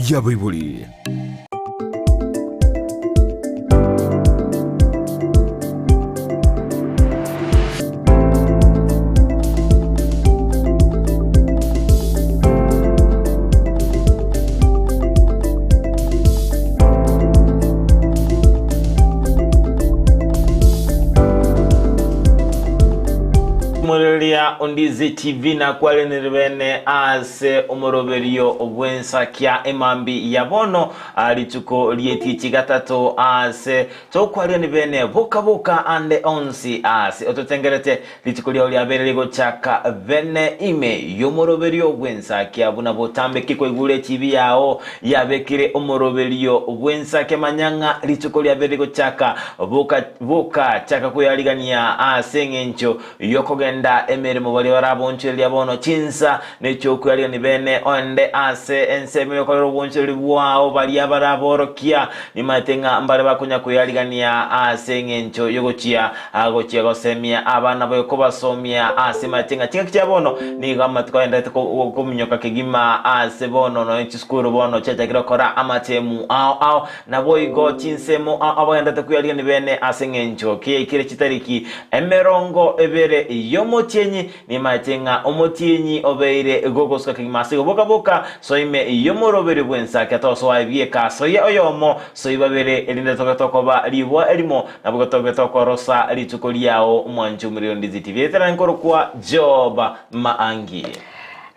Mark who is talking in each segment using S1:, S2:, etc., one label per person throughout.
S1: y'abaibori.
S2: Omorereria Ondizi TV nakwarenire bene ase omoroberio bw'ensakia emambi ya bono rituko ri'etichi gatato ase tokwarani bene boka boka ande onsi ase ototengerete Rituko riao riabeire rigochaka bene ime y'omoroberio bw'ensakia, buna botambe ki kwaigure echibi yao yabekire omoroberio bw'ensakia. Manya ng'a rituko riabeire rigochaka, boka, boka, chaka kweyarigania ase engencho y'okogenda emeremo baria barabonchoreria bono chinsa nechi'okweyarigania bene onde ase ensemo y'okorera obonchoreri bwao baria baraborokia. Nimanyete ng'a mbare bakonya kweyarigania ase engencho y'ogochia Agochia gosemia abana baye kobasomia ase amache ng'a chingaki chia bono nigo amatuko agendererete kominyoka kegima ase bono nonya chisukuru bono chiachakire gokora amatemu ao ao naboigo chinsemo ao ao bagendererete kweyarigania bene ase eng'encho kiyaikire chitariki emerongo ebere y'omotienyi Nimaete ng'a omotienyi obeire gogosuka kegima ase igo boka-boka, soa ime y'omoroberio bw'ensake, tosoa ebieka, soyia oyomo, soi babere, erinde tobe tokoba riboa erimo, naboigo tobe tokorosa rituko riao, omwanchi omoriri o Ndizi TV. Eterane nkorokwa Job Maangi.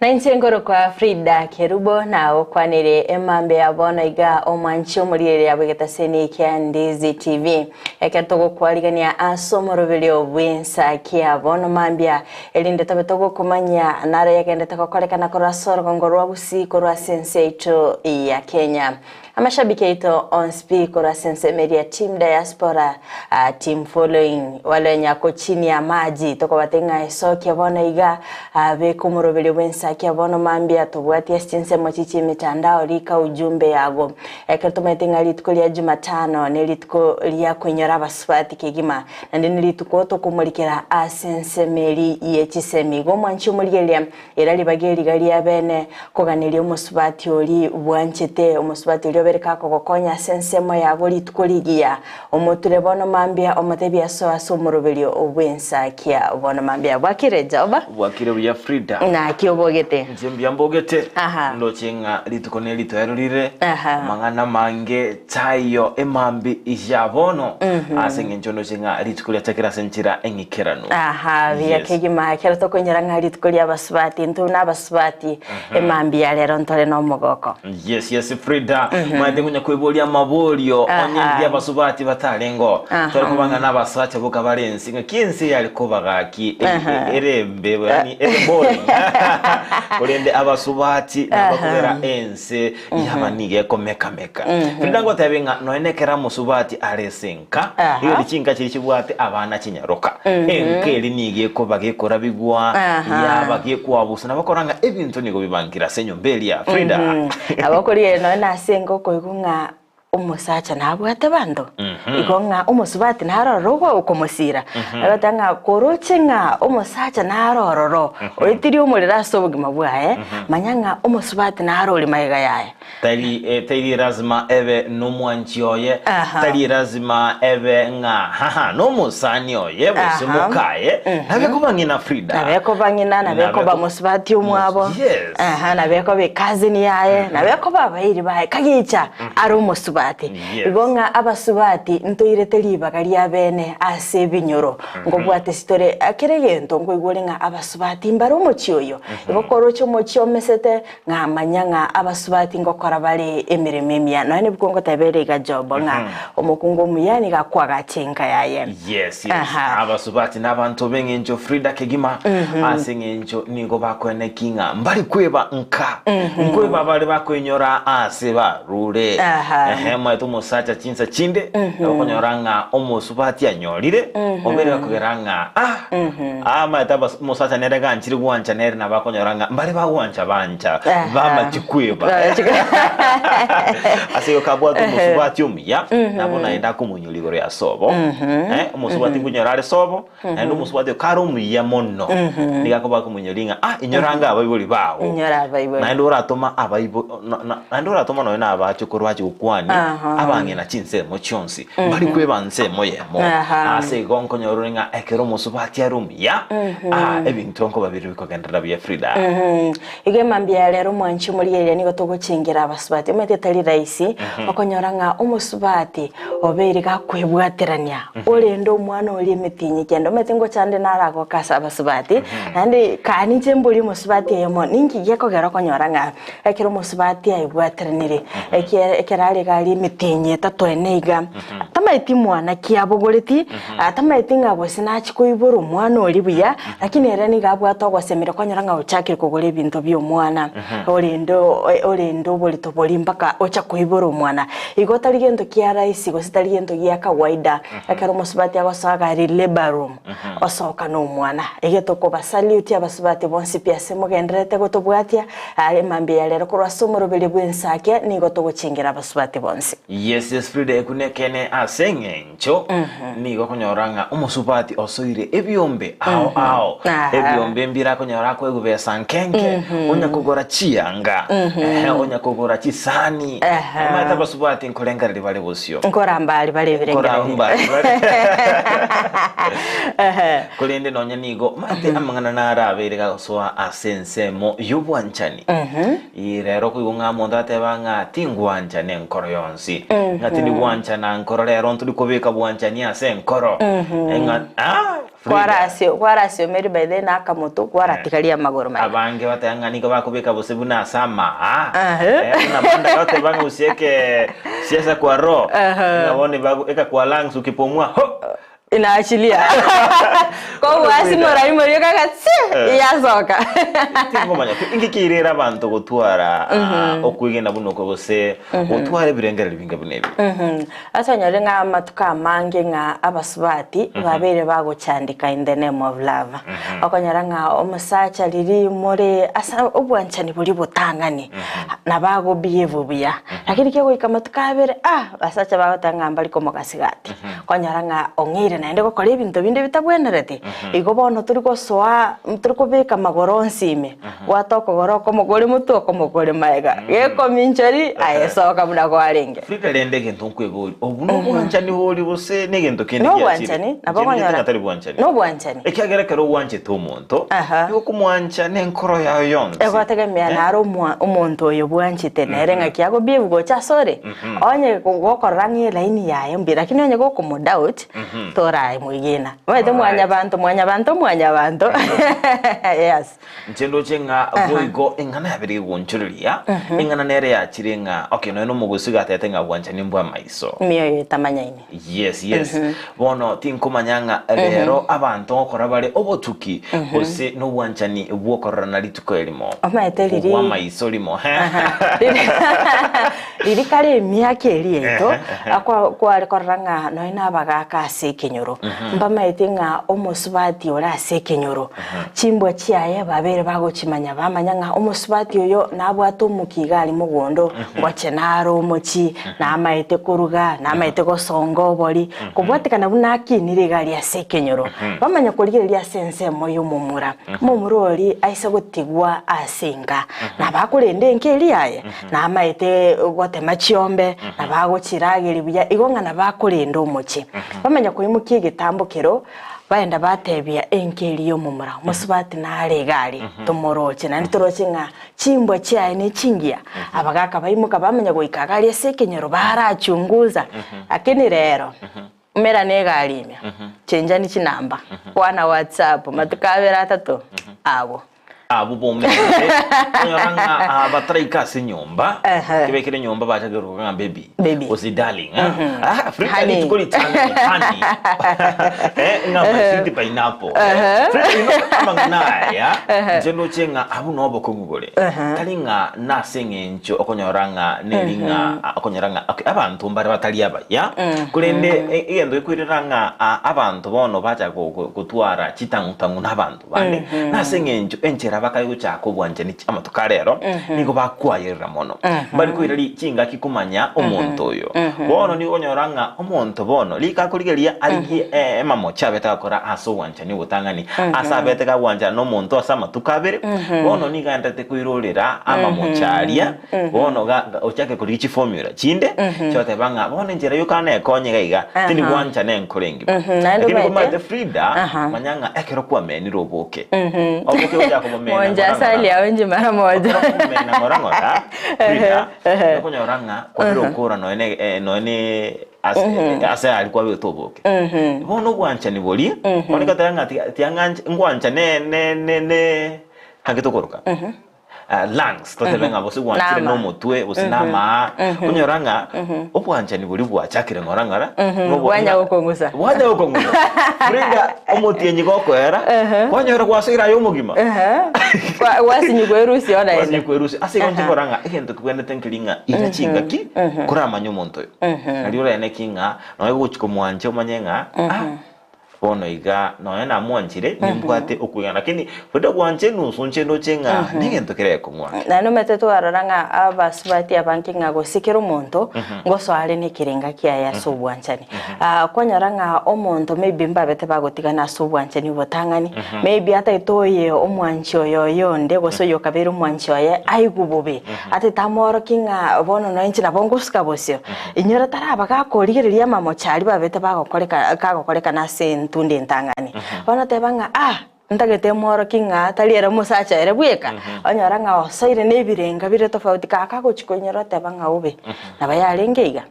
S3: Na inche nkorokwa Frida Kerubo, nagokwanire emambia ya bono iga omwanchi omoriri ya bw'egetaseni kia Ndizi TV. Ekero togokwarigania ase omoroberio bw'ensa kia bono mambia, erinde tobe togokomanyia naro yagendete gokorekana korwa ase orogongo rwa Gusii korwa ase ense yaito ya Kenya. Amashabiki aito onsi pi korwa ase ensemo eria Team Diaspora, Team Following, wale nyako chini ya maji, tokobatebia ng'a esokia bono iga, beka omoroberio bw'ensa kia bono mambia, tobwatie ase chinsemo chi chi'emitandao, rika ujumbe yago. Ekero tomaete ng'a rituko ria Jumatano nerituko ria koinyora abasubati kegima, naende nerituko tokomorikera ase ensemo eri ye chisemi. Igo omwanchi omorigereria, era ribaga eriga riabene koganeria omosubati oria bwanchete, omosubati oria obere kakogokonya ase ensemo yago rituko rigiya. Omoture bono mambia, omotebie asoe ase omoroberio bw'ensakia bono mambia. Bwakire Job?
S2: Bwakire buya Frida.
S3: Naki obogete?
S2: Inche mbuya mbogete.
S3: Aha.
S2: Ndoche ng'a rituko neritoero rire.
S3: Aha.
S2: Amang'ana amange taiyo emambi ya bono. Ase eng'encho ndoche ng'a rituko riachakire ase enchera eng'ikeranu.
S3: Aha, buya
S2: Yes.
S3: kegima ekero tokonyora ng'a rituko ri'abasubati, intwe buna abasubati, emambia ya rero ntore nomogoko.
S2: Yes, yes, Frida. Maete ngonya kweboria amaborio
S3: Aha.
S2: onye ndi abasubati batarengo.
S3: Aha.
S2: Tware koba ng'a nabasacha boka bare ense ng'aki ense yare koba gaki e-
S3: Aha.
S2: e- ere embe yani ere boring. Korende abasubati nabo bakobera ense yaba nigo ekomekameka. Frida ngotebe ng'a nonya nekero amosubati are ase enka,
S3: Aha.
S2: igo chinka chiria chibwate abana chinyaroka. Enka eri nigo ekoba gekorabigwa,
S3: Aha.
S2: yaba gekwabusa, nabo okora ng'a ebinto nigo bibankire ase enyomba eria. Frida.
S3: Nabo okorigereria nonya nase enka okoigwa ng'a omosacha nabwate abanto, igo ng'a omosubati naro ororo ogo okomosira. Agoteba ng'a koroche ng'a omosacha naro ororo, oetirie omorero ase obogima bwaye, manya ng'a omosubati naro ore magega yaye.
S2: Tari, eh, tari lazima ebe nomwanchi oye,
S3: Aha.
S2: tari lazima ebe ng'a haha nomosani oye gose
S3: Aha.
S2: mokaye, nabe koba ng'ina Frida.
S3: Nabe koba ng'ina, nabe
S2: Nabe
S3: koba
S2: ko-
S3: mosubati omwabo,
S2: Yes.
S3: aha, nabe koba ecousin yaye, nabe koba abairi baye, kagicha are omosubati.
S2: Yes.
S3: Igo ng'a abasubati ntoirete ribaga ria bene ase ebinyoro, nkobwate sitore kera egento nkoigwa ore ng'a abasubati mbare omochie oyo. Igo koroche omochie omesete, Ng'a manya ng'a abasubati ngokora bare emeremo emiya. Nonya nebuku ngoteba ere iga Job, ng'a omokungu omuya nigo akoagacha enka yaye.
S2: Yes, yes.
S3: Aha.
S2: Abasubati nabanto b'eng'encho Frida kegima ase eng'encho nigo bakoeneki ng'a mbari kweba nka nkweba bare bakoinyora ase barure.
S3: Aha.
S2: Ehe. Ehe, omanyete omosacha chinsa chinde, nabo okonyora ng'a omosubati anyorire, obere gakogera ng'a ah, ah omanyete abas omosacha nere ganchire gwancha nere nabo akonyora ng'a mbare bagwancha bancha, bamachi kweba. Ase igo kabwate omosubati omuya, nabo naende akomonyoria igoro ya sobo, eh, omosubati nkonyora are sobo, Naende omosubati oyo kare omuya mono, nigo akoba akomonyoria ng'a ah, inyora ange abaibori bao.
S3: Inyora abaibori.
S2: Naende oratoma abaibo na- na- naende oratoma nonya na abachokoro bache gokwania
S3: Aha.
S2: abang'ina chinsemo chionsi, mbari kweba nsemo eyemo.
S3: Aha.
S2: Ase igo nkonyora ore ng'a ekero omosubati are omuya, ah, ebinto nkoba bire bikogenderera buya Frida.
S3: Igo emambia ya rero omwanchi omorigereria nigo togochengera abasubati. Omanyete tari rahisi okonyora ng'a omosubati obeire gakwebwaterania orende omwana oria emitinyi kende. Omanyete ngocha nde naragoka ase abasubati, naende kaa ninche mborie omosubati oyomo ninki gekogera okonyora ng'a ekero omosubati aebwateranire ekiere ekero are iga aria emitinyi etato ene iga, tamaeti mwana ki abogoreti, tamaeti ng'a gose nachie koibora omwana oria buya, lakini ere nigo abwate ogosemeria okonyora ng'a ochakire kogora ebinto bia omwana, orende orende oborito boria mpaka ocha koibora omwana. Igo tari gento kia rahisi gose tari gento gia kawaida, ekero omosubati agosoa iga aria labour room, osoka na omwana. Iga tokobasaluti abasubati bonsi pi ase mogendererete gotobwatia, are mambia ya rero korwa ase omoroberio bw'ensake, nigo togochengera abasubati bonsi.
S2: Yes, yes, Frida, ekwo nekeene ase eng'encho nigo okonyora ng'a omosubati osoire ebiombe ao ao, ebiombe mbire akonyora akoegwa besa nkenke, onya kogora chianga, ehe, onya kogora chisani, omanyete abasubati nkorengereria bare bosio.
S3: Nkoramba aria bare ebirengererio.
S2: Nkoramba aria bare. Korende nonya nigo omanyete amang'ana narabeire gagosoa ase ensemo y'obwanchani. Ee, rero okoigwa ng'a omonto ateba ng'a tingwancha nenkoro yonsi, ng'a tindi gwanchana nkoro rero ntori kobeka bwanchani ase enkoro, ng'a ah, Frida.
S3: Kwarasio kwarasiomeri by then akamoto kwaratigaria amagoro maye.
S2: Abange bateba ng'a nigo bakobeka bose buna ase amaa,
S3: Ehe.
S2: eh, buna manda goteba ng'a usieke siasa kwa roho,
S3: Ehe.
S2: ng'a bono bago eka kwa lungs ukipumua ho!
S3: Inaachilia. Kobua ase moraimoria kaka tsi yasoka.
S2: Tingomanya pi inki kiirera abanto gotwara ah, okwegena buna oko gose gotwara ebirengererio binga buna ebi.
S3: Ase onyore ng'a amatuko amange ng'a abasubati babeire bagochandika in the name of love. Okonyora ng'a omosacha riria more ase obwanchani boria botang'ani nabo ago behave buya. Lakini kegoika amatuko abere ah abasacha bagoteba ng'a mbari komogasigati. Okonyora ng'a ong'eire naende gokora ebinto binde bitabwenereti, igo bono tori gosoa tori kobeka amagoro onsi ime, bwata okogoro okomo kore motwe okomo kore magega, gekominchori aye soka buna kwarenge.
S2: Frida rende egento nkweboria, obu nobwanchani bori gose negento kende giachire?
S3: Nobwanchani, nabo
S2: Inche nimanyete
S3: okonyora
S2: ng'a tari bwanchani.
S3: Nobwanchani.
S2: Ekiagera ekero gwanchete omonto,
S3: Aha.
S2: nigo okomwancha nenkoro yao yonsi.
S3: Egotegemea
S2: Eh?
S3: naro omwa omonto oyo bwanchete nere ng'aki agobiebwa gocha asore, Onye gokorora ng'a elaini yaye mbuya, lakini onye gokomodoubt, toramoegena. Omanyete
S2: Alright.
S3: mwanyabanto, mwanyabanto, mwanyabanto. Yes.
S2: Inche ndoche ng'a boigo eng'ana yabere egonchoreria, eng'ana nere yachire ng'a okay nonya nomogosi gatete ng'a bwanchani mbwa amaiso.
S3: Emioyo etamanyaini.
S2: Yes, yes. Bono tinkomanya ng'a rero abanto ngokora bare obotuki gose nobwanchani bw'okororana rituko erimo.
S3: Omanyete riri-
S2: Bwa amaiso rimo.
S3: Riria kare emiaka eria yaito, akwa kware korora ng'a nonya na abagaaka ase ekenyoro, mbamaete ng'a omosubati ore ase ekenyoro, chimbwa chiaye babeire bagochimanya bamanya ng'a omosubati oyo nabwate omokia iga aria mogondo, ngoche nare omochie, namaete koruga, namaete gosonga obori, kobwatekana buna akinire iga aria ase ekenyoro. Bamanya korigereria ase ensemo y'omomura, omomura oria aise gotigwa ase enka, nabo akorenda enka eria yaye, Namaete gotema chiombe, na bagochirageria buya, igo ng'a nabakorenda omochie. Bamanya koimokia egetambo kero, baenda batebia enka eria y'omomura, Omosubati nare iga aria, tomoroche, naende toroche ng'a chimbwa chiaye nechingiya. Abagaka baimoka bamanya goika iga aria ase ekenyoro, barachunguza. Lakini rero, umera na egari ime, chenjani chinamba, kwana whatsapp, matuko abere atato, abwo.
S2: Abwo bomenete, onyora ng'a ah, bataraika ase enyomba,
S3: Ehe.
S2: kebekire enyomba bachake koroka ng'a baby,
S3: Baby.
S2: gose darling, ah, ah, Frida
S3: Honey.
S2: rituko ritang'ani, honey, eh, ng'a my sweet pineapple, eh, Frida, you know, amang'ana aya, inche ndoche ng'a abwo no obokong'u bore, tari ng'a nase eng'encho okonyora ng'a neri ng'a, ah, okonyora ng'a, okay, abanto mbare batari abaya, korende e- egento gekoirera ng'a ah, abanto bono bacha go- go- gotwara chitang'utang'u na abanto. Bande, nase engencho enchera bakare gochaka obwanchani amatuko a rero, nigo bakwayerera mono. Mbari koira chingaki komanya omonto oyo. Bono nigo okonyora ng'a omonto bono rika akorigereria arigie emamocho abete agakora ase obwanchani obotang'ani, ase abete gagwanchana nomonto ase amatuko abere, bono nigo aenderete koirorera amamocho aria, bono ochake korigia chiformula chinde, chioteba ng'a bono enchera yoka nekonye iga iga, tindi gwanchana enkoro engima.
S3: Naende
S2: Lakini
S3: omanyete-
S2: komanyete Frida,
S3: Aha.
S2: manya ng'a ekero kwamenire oboke, oboke gochaka komomena
S3: Monja
S2: ng'ora
S3: asali
S2: ng'ora.
S3: aonje mara moja.
S2: Ekero okomomena ng'ora ng'ora, Frida, okonyora ng'a kwabire okora nonya ne eh, nonya ne ase ase aria kwabegete oboke. Bono obwanchani boria, bono egateba ng'a tiga tiang'ancha ngwancha ne ne ne ne naki tokoroka? Lungs, totebe ng'a gose gwanchire
S3: Nama.
S2: nomotwe gose namaa, onyora ng'a obwanchani boria bwachakire ng'ora ng'ora, nobo-
S3: Bwanya
S2: ng'a-
S3: gokong'usa.
S2: bwanya gokong'usa. Frida omotienyi gokoera, kwanyora gwasoire aye omogima.
S3: Gwasinyigwa erusi ona ende.
S2: Gwasinyigwa erusi. Ase igo inche nkora ng'a egento kebwenerete nkeri ng'a ira chingaki koramanye omonto oyo. Nario oraene ki ng'a nonya gochia komwancha omanye ng'a ah, Bono iga, nonya namwanchire, nimbwate okwegena, lakini korende gwancha enusu inche ndoche ng'a negento kerekong'u ake.
S3: Naende omanyete twarora ng'a abasubati abange ng'a gose kera omonto ngosoa are nekerenga kiaye ase obwanchani. Kwanyora ng'a omonto maybe mbabete bagotigana ase obwanchani obotang'ani, maybe atagete oye omwanchi oye oyonde gose oyo okabeire omwanchi oye aigwe bobe, atagete amworokie ng'a bono nonya inche nabo ngosuka bosio. Inyora taraba gakorigereria amamocho aria babete bagokoreka kagokorekana ase entunda entang'ani. Bono teba ng'a ah, ntagete mworokie ng'a tari ere omosacha ere bweka, onyora ng'a osoire na ebirenga bire tofauti kaka agochia koinyora oteba ng'a obe, nabo yarenge iga,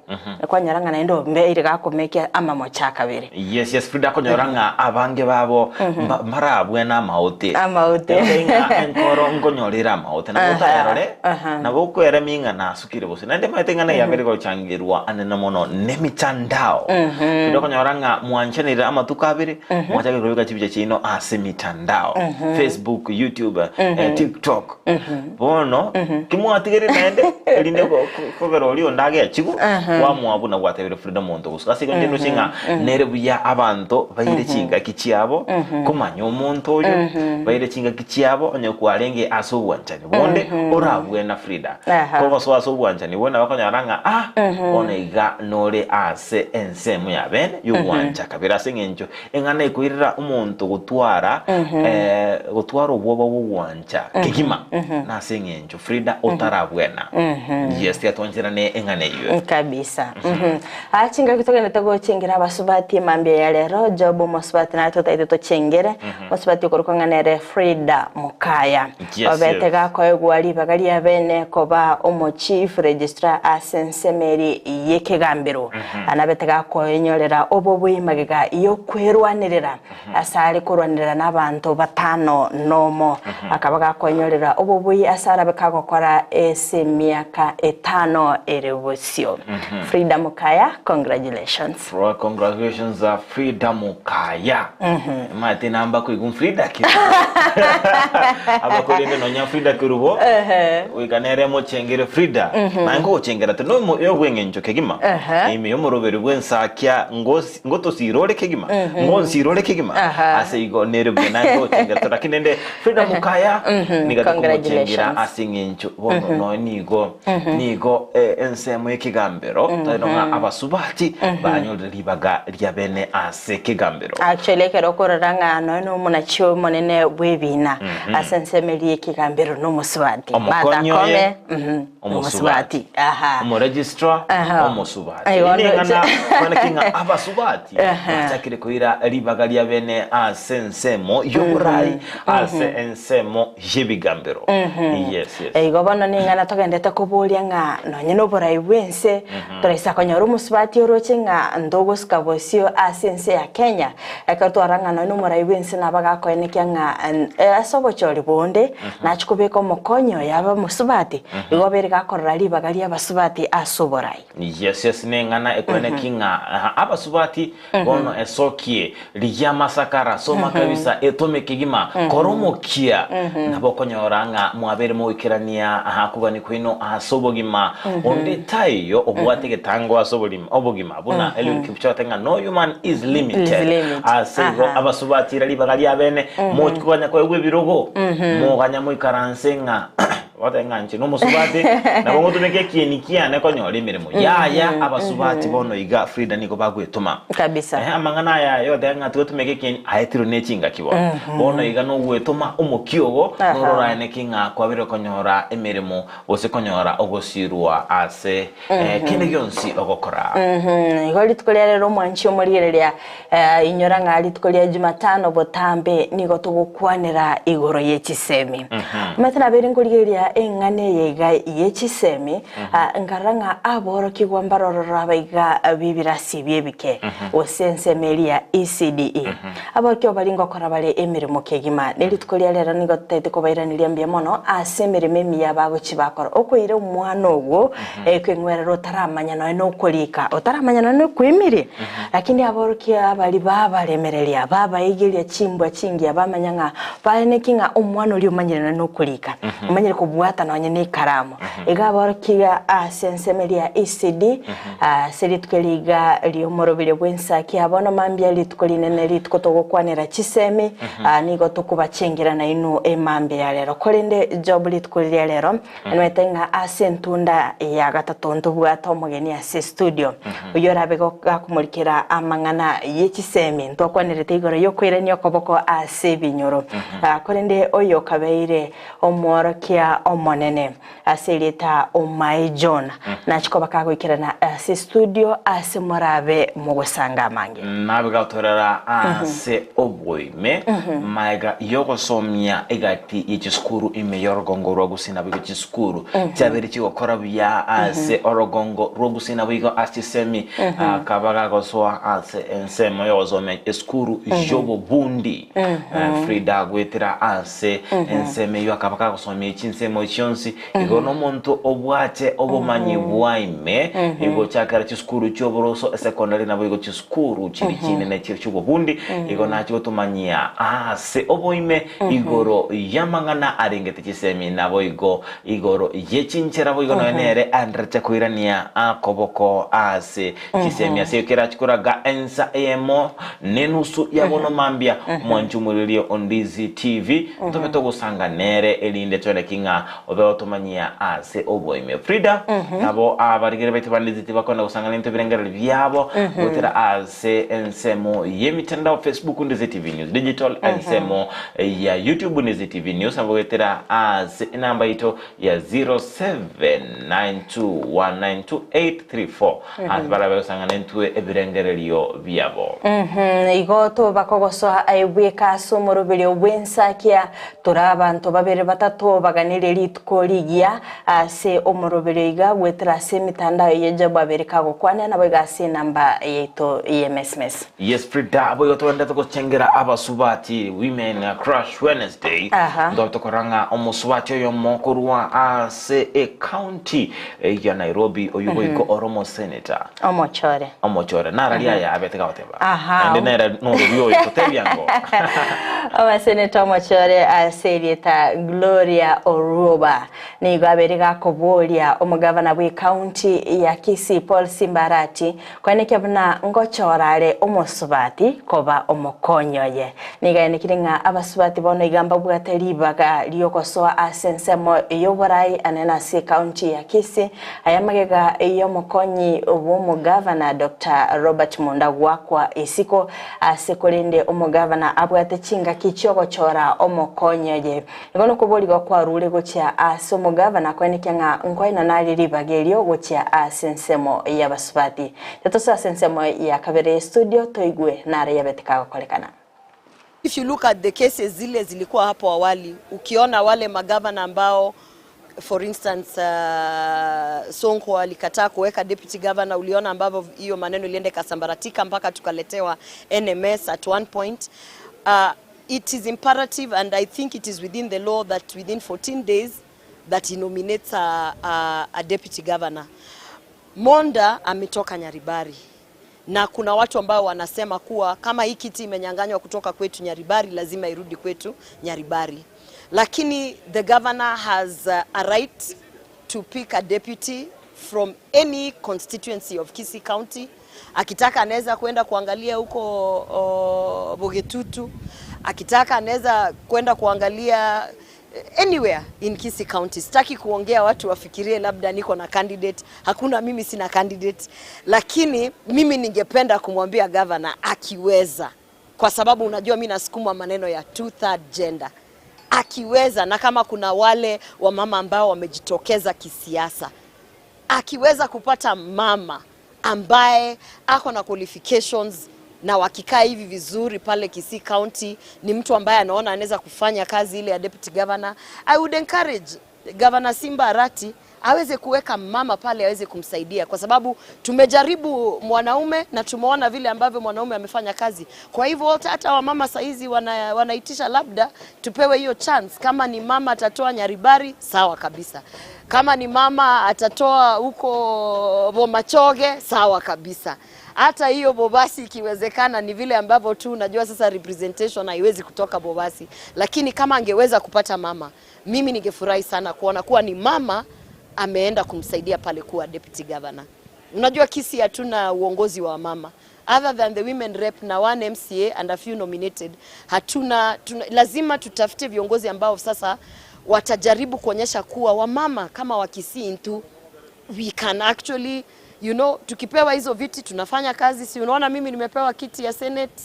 S3: kwanyora ng'a naende ombeire gakomekia amamocho akabere.
S2: Yes, yes, Frida akonyora ng'a abange babo mba- mbarabwe na amaote.
S3: Amaote.
S2: Ere ng'a enkoro nkonyorere amaote. Nabo
S3: Aha,
S2: otayarore,
S3: aha.
S2: nabo okweremia ng'a nasukire gose. Naende maete ng'a neyabere gochangerwa anene mono nemitandao. Frida okonyora ng'a mwanchanire amatuko abere, mwachakire kobeka chibicha chiaino ase emitandao. Facebook, YouTube, TikTok. Bono, kimwatigerire naende, erinde ko- ko- kogera oria onde agechigwe, kwamoa buna gwatebire Frida omonto gosuka. Ase igo inche ndoche ng'a nere buya abanto baire chingaki chiabo komanya omonto oyo, baire chingaki chiabo onye kwarenge ase obwanchani bonde orabue na Frida.
S3: Aha.
S2: Kogosoa ase obwanchani bonde nabo okonyora ng'a ah, bono iga nore ase ensemo ya bene y'ogwancha kabere ase eng'encho eng'ana ekoirera omonto gotwara gotwara obwoba bw'ogwancha kegima nase eng'encho Frida otarabwena. Yes, tiga twancherane eng'ana eyio.
S3: Kabisa. Aa chingaki togenderete gochengera abasubati emambia ya rero, Job omosubati naye totaete tochengere, omosubati okorokwa ng'a nere Frida Mokaya.
S2: Yes,
S3: Obete
S2: yes.
S3: gakoegwa ribaga ria bene koba omochief registrar ase ensemo eri y'ekegambero. Nabete gakoenyorera obobui magega y'okwerwanerera ase are korwanerera nabanto batano nomo. Akaba gakoenyorera obobui ase arabe kagokora ase emiaka etano ere bosio. Frida Mukaya, congratulations.
S2: Fro, congratulations uh, Frida Mukaya. Maete namba koigu Frida Kerubo. Abakorende nonya Frida Kerubo. Goika nere mochengere Frida. Naye ngogochengera te no yobweng'encho kegima. Ime yomoroberi bwensakia ngosi ngotosirore kegima. Ngonsirore kegima. Ase igo nere buya naye ngogochengera te lakini nende Frida Mukaya niga tokomochengera
S3: Congratulations.
S2: ase eng'encho bono noe nigo nigo ensemo y'ekegambero tari ng'a abasubati banyorire ribaga ria bene ase ekegambero.
S3: Actually ekero okorora ng'a noe nomonachi omonene bw'ebina ase ensemo eria y'ekegambero nomosubati. Martha
S2: Omokonyi oye
S3: Koome.
S2: Omosubati.
S3: Aha.
S2: Omoregistrar
S3: Aha.
S2: omosubati.
S3: Aigo
S2: Eri neng'ana
S3: ndoche.
S2: kwana ki ng'a abasubati
S3: Aha.
S2: bachakire koira ribaga ria bene ase ensemo y'oborai ase ensemo y'ebigambero. Yes, yes.
S3: Igo bono ning'ana togendete koboria ng'a nonye noborai bw'ense toraisa konyora omosubati oroche ng'a ntogosuka bosio ase ense ya Kenya ekero twarora ng'a nonye nomorai bw'ense nabo agakoenekia ng'a ase obochori bonde nachie kobeka omokonyi oye abe omosubati igo obeire gakorora ribaga ri'abasubati ase oborai.
S2: Yes, yes, neng'ana ekoeneki ng'a aha, abasubati Bono esokie, rigia amasakara, soma kabisa, etome kegima, kora omokia, nabo okonyora ng'a mwabeire mogoikerania aha kogania kwaino ase obogima. Onde taiyo obwate egetango ase oborimo obogima, buna Eliud Kipchoge ng'a no human is
S3: Is
S2: limited.
S3: limited.
S2: Ase igo
S3: Aha.
S2: abasubati ira ribaga riabene, mochi koganya koegwa ebirogo, moganya moikaranse ng'a Goteba ng'a inche nomosubati, nabo ngotumeka ekieni kiane konyora emeremo. Yaya, abasubati bono iga Frida nigo bagwetoma.
S3: Kabisa.
S2: Ehe, amang'ana aya yoteba ng'a tigotumeka ekieni, aetirwe ne chingaki bono. Bono iga nogwetoma omokia ogo,
S3: Aha.
S2: noro oraeneke ng'a kwabire konyora emeremo gose konyora ogosirwa ase eh, kende gionsi ogokora.
S3: Mhm, Igo rituko ria rero omwanchi omorigereria eh, inyora ng'a rituko ria Jumatano botambe nigo togokwanera igoro ye chisemi. Omanyete nabeire nkorigereria eng'ana eye iga ye chisemi, ah, nkarora ng'a aborokigwa mbarororo abaiga b'ebirasi ebi ebike, gose ensemo eria ya ECDE. Aborokigwa baria ngokora bare emeremo kegima. Ne rituko ria rero nigo totaete kobairaneria mbuya mono ase emeremo emiya bagochia bakora. Okoira omwana ogwo ekweng'werera otaramanya nonya nokorika, otaramanya nonya nokoimiria. Lakini aborokia baria babaremereria, babaigeria chimbwa chingiya, bamanya ng'a baeneki ng'a omwana oria omanyire nonya nokorika, omanyire kobwata nonya nekaramu. Iga aborokia ase ensemo eria ya ECD, Ase rituko eri iga ri'omoroberio bw'ensaki ya bono mambia, rituko rinene, rituko togokwanera chisemi, nigo tokobachengera nainwe emambia ya rero. Korende Job rituko riria rero, nimanyete ng'a ase entunda ya gatato ntobwate omogeni ase estudio, oyio orabe gakomorikera amang'ana ye chisemi. Ntwakwanerete igoro y'okoirania okoboko ase ebinyoro. Korende oyo okabeire omworokia omonene. Ase erieta Omae John nachie koba kagoikerana ase estudio ase morabe mogosanga amange.
S2: Nabe gatorera ase oboime maega y'ogosomia egati ye chisukuru ime y'orogongo rwa Gusii naboigo chisukuru chiabeire chigokora buya ase orogongo rwa Gusii naboigo ase chisemi akaba gagosoa ase ensemo y'ogosomia esukuru y'obobundi Frida goetera ase Ase ensemo eyio akaba kagosomia chinsemo chionsi, igo nomonto obwate obomanyi bwa ime, igo chakera chisukuru chi'oboroso, esekondari naboigo chisukuru chiri chinene chi'obobundi, igo nachie gotomanyia ase oboime igoro y'amang'ana arengete chisemi, naboigo igoro ye chinchera boigo nonya nere aenderete koirania akoboko ase Chisemi ase ekerachie koraga ensa eyemo nenusu ya bono mambia, omwanchi omorigereria o Ndizi TV, ntobe togosanga nere erinde twereke ng'a obe otomanyia ase oboime. Frida, nabo abarigereria baito ba Ndizi TV bakoenda gosanga nintwe ebirengererio biabo goetera ase ensemo y'emitandao Facebook Ndizi TV News Digital, ensemo ya YouTube Ndizi TV News, nabo goetera ase enamba yaito ya 0792192834 ase barabe gosang'ana intwe ebirengererio biabo.
S3: Igo tobakogosoa aye bweka ase omoroberio bw'ensakia, tore abanto babere batato baganirie rituko rigiya ase omoroberio iga goetera ase emitandao eye Job abere kagokwanera naboigo ase enamba yaito y'emesmes.
S2: Yes Frida boigo togenderete gochengera abasubati Women Crush Wednesday
S3: Aha.
S2: ntobe tokora ng'a omosubati oyomo korwa ase ecounty ya Nairobi oywo boigo ore omosenator
S3: Omochore.
S2: omochore narari aya abete gagoteba
S3: Aha.
S2: naende nere norori oyo totebia ngo
S3: Omoseneta omochore ase erieta Gloria Orwoba nigo abeire gakoboria omogavana bw'ecounty ya Kisii Kisii Paul Simba Arati koenekia buna ngochora are omosubati koba omokonyi oye. Nigo aenekire ng'a abasubati bono iga mbabwate ribaga riogosoa ase ensemo y'oborai anene ase ekaunti ya Kisii aya magega y'omokonyi bw'omogavana Doctor Robert Monda goakwa isiko ase korende omogavana abwate chingaki chiogochora omokonyi oye. Igo nokoborigwa kwarure gochia ase omogavana koenekia ng'a nkoenana arie ribaga erio gochia ase ensemo y'abasubati. Tetosoe ase ensemo ya kabere y'estudio toigwe nare yabete kagokorekana.
S1: If you look at the cases zile zilikuwa hapo awali, ukiona wale magavana ambao for instance uh, Sonko alikataa kuweka deputy governor, uliona ambavyo hiyo maneno ilienda ikasambaratika mpaka tukaletewa NMS at one point. Uh, it is imperative and I think it is within the law that within 14 days that he nominates a, a, a deputy governor. Monda ametoka Nyaribari na kuna watu ambao wanasema kuwa kama hii kiti imenyang'anywa kutoka kwetu Nyaribari, lazima irudi kwetu Nyaribari. Lakini the governor has a right to pick a deputy from any constituency of Kisii County. Akitaka anaweza kwenda kuangalia huko oh, Bogetutu, akitaka anaweza kwenda kuangalia anywhere in Kisii County. Sitaki kuongea watu wafikirie labda niko na candidate. Hakuna, mimi sina candidate, lakini mimi ningependa kumwambia governor akiweza, kwa sababu unajua mimi nasukuma maneno ya two third gender, akiweza, na kama kuna wale wamama ambao wamejitokeza kisiasa, akiweza kupata mama ambaye ako na qualifications na wakikaa hivi vizuri pale Kisii County, ni mtu ambaye anaona anaweza kufanya kazi ile ya deputy governor. I would encourage Governor Simba Arati aweze kuweka mama pale aweze kumsaidia, kwa sababu tumejaribu mwanaume na tumeona vile ambavyo mwanaume amefanya kazi. Kwa hivyo hata wamama saizi wana, wanaitisha labda tupewe hiyo chance. Kama ni mama atatoa Nyaribari, sawa kabisa. Kama ni mama atatoa huko Bomachoge, sawa kabisa. Hata hiyo Bobasi ikiwezekana, ni vile ambavyo tu unajua sasa representation haiwezi kutoka Bobasi, lakini kama angeweza kupata mama, mimi ningefurahi sana kuona kuwa ni mama ameenda kumsaidia pale kuwa deputy governor. Unajua Kisii hatuna uongozi wa mama other than the women rep na one MCA and a few nominated. Hatuna tuna, lazima tutafute viongozi ambao sasa watajaribu kuonyesha kuwa wamama kama wa Kisii tu we can actually you know, tukipewa hizo viti tunafanya kazi. Si unaona mimi nimepewa kiti ya Senate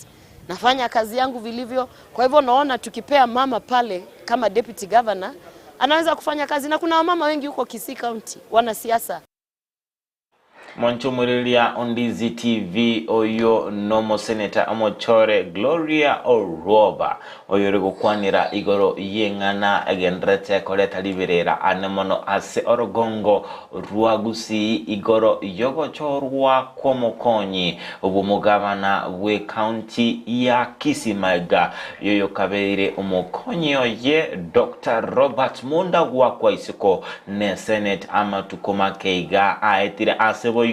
S1: nafanya kazi yangu vilivyo. Kwa hivyo naona tukipea mama pale kama deputy governor anaweza kufanya kazi, na kuna wamama wengi huko Kisii County wanasiasa.
S2: Monchomoriria Ondizi TV oyo nomoseneta omochore Gloria Orwoba oyo ori gokwanera igoro y'eng'ana egenderete koreta riberera ane mono ase orogongo rwa Gusii igoro yogochorwa kw'omokonyi bw'omogabana bw'ekaunti ya Kisii maiga yoyo kabeire omokonyi oye Dr. Robert Monda gwakwa isiko ne Senate amatuko makeiga aetire ase boigo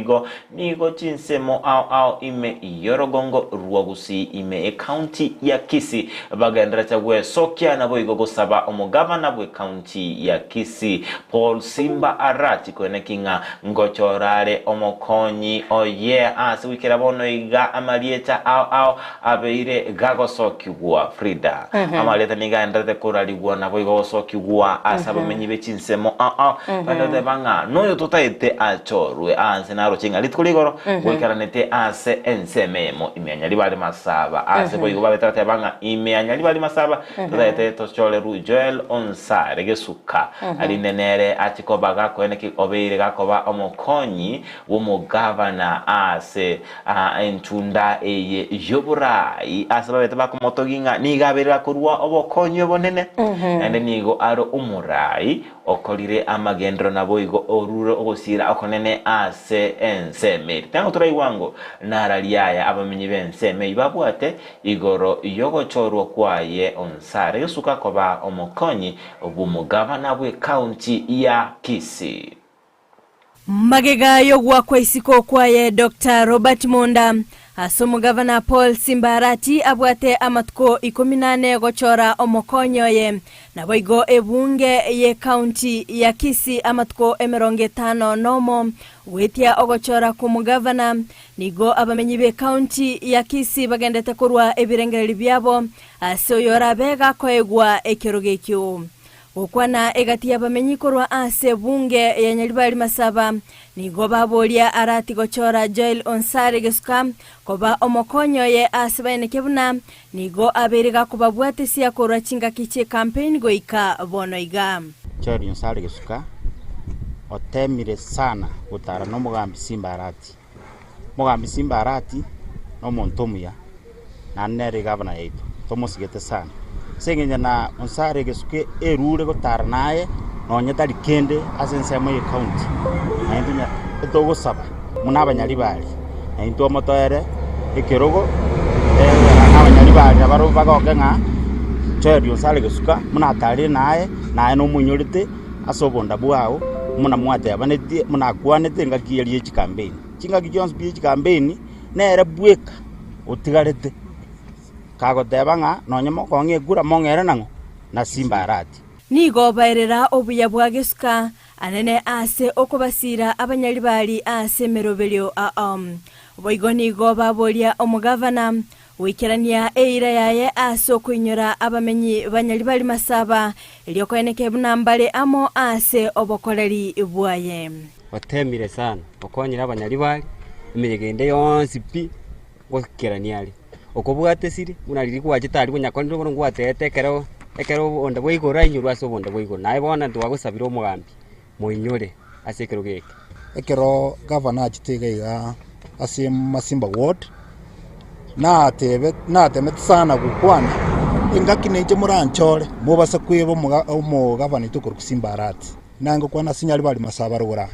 S2: nigo chinsemo ao ao ime yorogongo rwa Gusii ime ekaunti ya Kisii bagenderete gwesokia na boigo gosaba omogabana bw'ekaunti ya Kisii Paul Simba Arati kweneki ng'a ngochorare omokonyi oye ase gwikera bono iga amarieta ao ao abeire gagosokigwa Frida amarieta niga aenderete korarigwa nabo igo gosokigwa ase abamenyi b'echinsemo ao ao baenderete bang'a noyo totaete achorwe ase naroche ng'a rituko rigoro gwikaranete ase ensemo emo ime Nyaribari Masaba ase boigo babete bateba ng'a ime ya Nyaribari Masaba totaete tochoreru Joel Onsare Gesuka arinde nere achikoba gakoeneki obeire gakoba omokonyi bw'omogavana ase entunda eye y'oborai ase babete bakomotogi ng'a nigo abeire gakorwa obokonyi obonene naende nigo are omorai okorire amagendero naboigo orure ogosira okonene ase ensemo eri. Tango toraigwa narari aya abamenyi b'ensemo eyio babwate igoro y'ogochorwa kwaye Onsare Gesuka koba omokonyi bw'omogavana bw'ekaunti ya Kisii.
S4: Magega y'ogwakwa isiko kwaye Dr. Robert Monda. Ase omogavana Paul Simba Arati abwate amatuko ikomi na ane gochora omokonyi oye. Naboigo ebunge y'ecounty ya Kisii amatuko emerongo etano nomo goetia ogochora kw'omogavana. Nigo abamenyi b'ecounty ya Kisii bagendete korwa ebirengererio biabo ase oyorabe gakoegwa ekerogo ekio. Gokwana egati y'abamenyi korwa ase ebunge ya Nyaribari Masaba nigo baboria arati gochora Joel Onsare Gesuka koba omokonyi oye ase baeneke buna nigo abeire gakobabwatesia korwa chingaki chi'ecampaign goika bono iga.
S5: Joel Onsare Gesuka otemire sana gotara nomogambi Simba Arati. Omogambi Simba Arati nomonto omuya naende nere egavana yaito, tomosigete sana. Ase eng'encho na Onsare egesuku erure gotara naye nonye tari kende ase ensemo ye county, naintwe nya togosaba buna abanyaribari naintwe omotoere ekerogo abanyaribari nabarobwo bagoke ng'a Joel Onsare Gesuka buna atarire naye, naye nomoinyorete ase obonda bwao buna mwatebanetie buna akwanete engaki eria ye chikampeni. Chingaki chionsi pi chikampeni nere bweka otigarete, kagoteba ng'a nonye mokong'a ekura mong'ere nang'o? Na Simba Arati.
S4: Nigo baerera obuya bwa gesuka anene ase okobasiira abanyaribari ase emeroberio ao. Boigo nigo baboria omogavana goikerania eira yaye ase okoinyora abamenyi ba Nyaribari Masaba, erio koeneke buna mbare amo ase obokoreri bwaye.
S6: Otemire sana, okonyire abanyaribari, emeyega ende yonsi pi, goikerania are. Okobwatesire, buna riria gwachete aria bonyakorire bono ngwatebete ekero ekero obonda bwa igoro ainyorwe ase obonda bwa igoro. Naye bono twagosabire omogambi, moinyore ase ekerogo eke.
S7: Ekero gavana achete iga iga ase Masimba ward, natebe natemete sana gokwana, engaki ninche moranchore, mobase kweba omoga omogavana oito okorokwa Simba Arati. Nangokwana ase Nyaribari Masaba rogoro aa,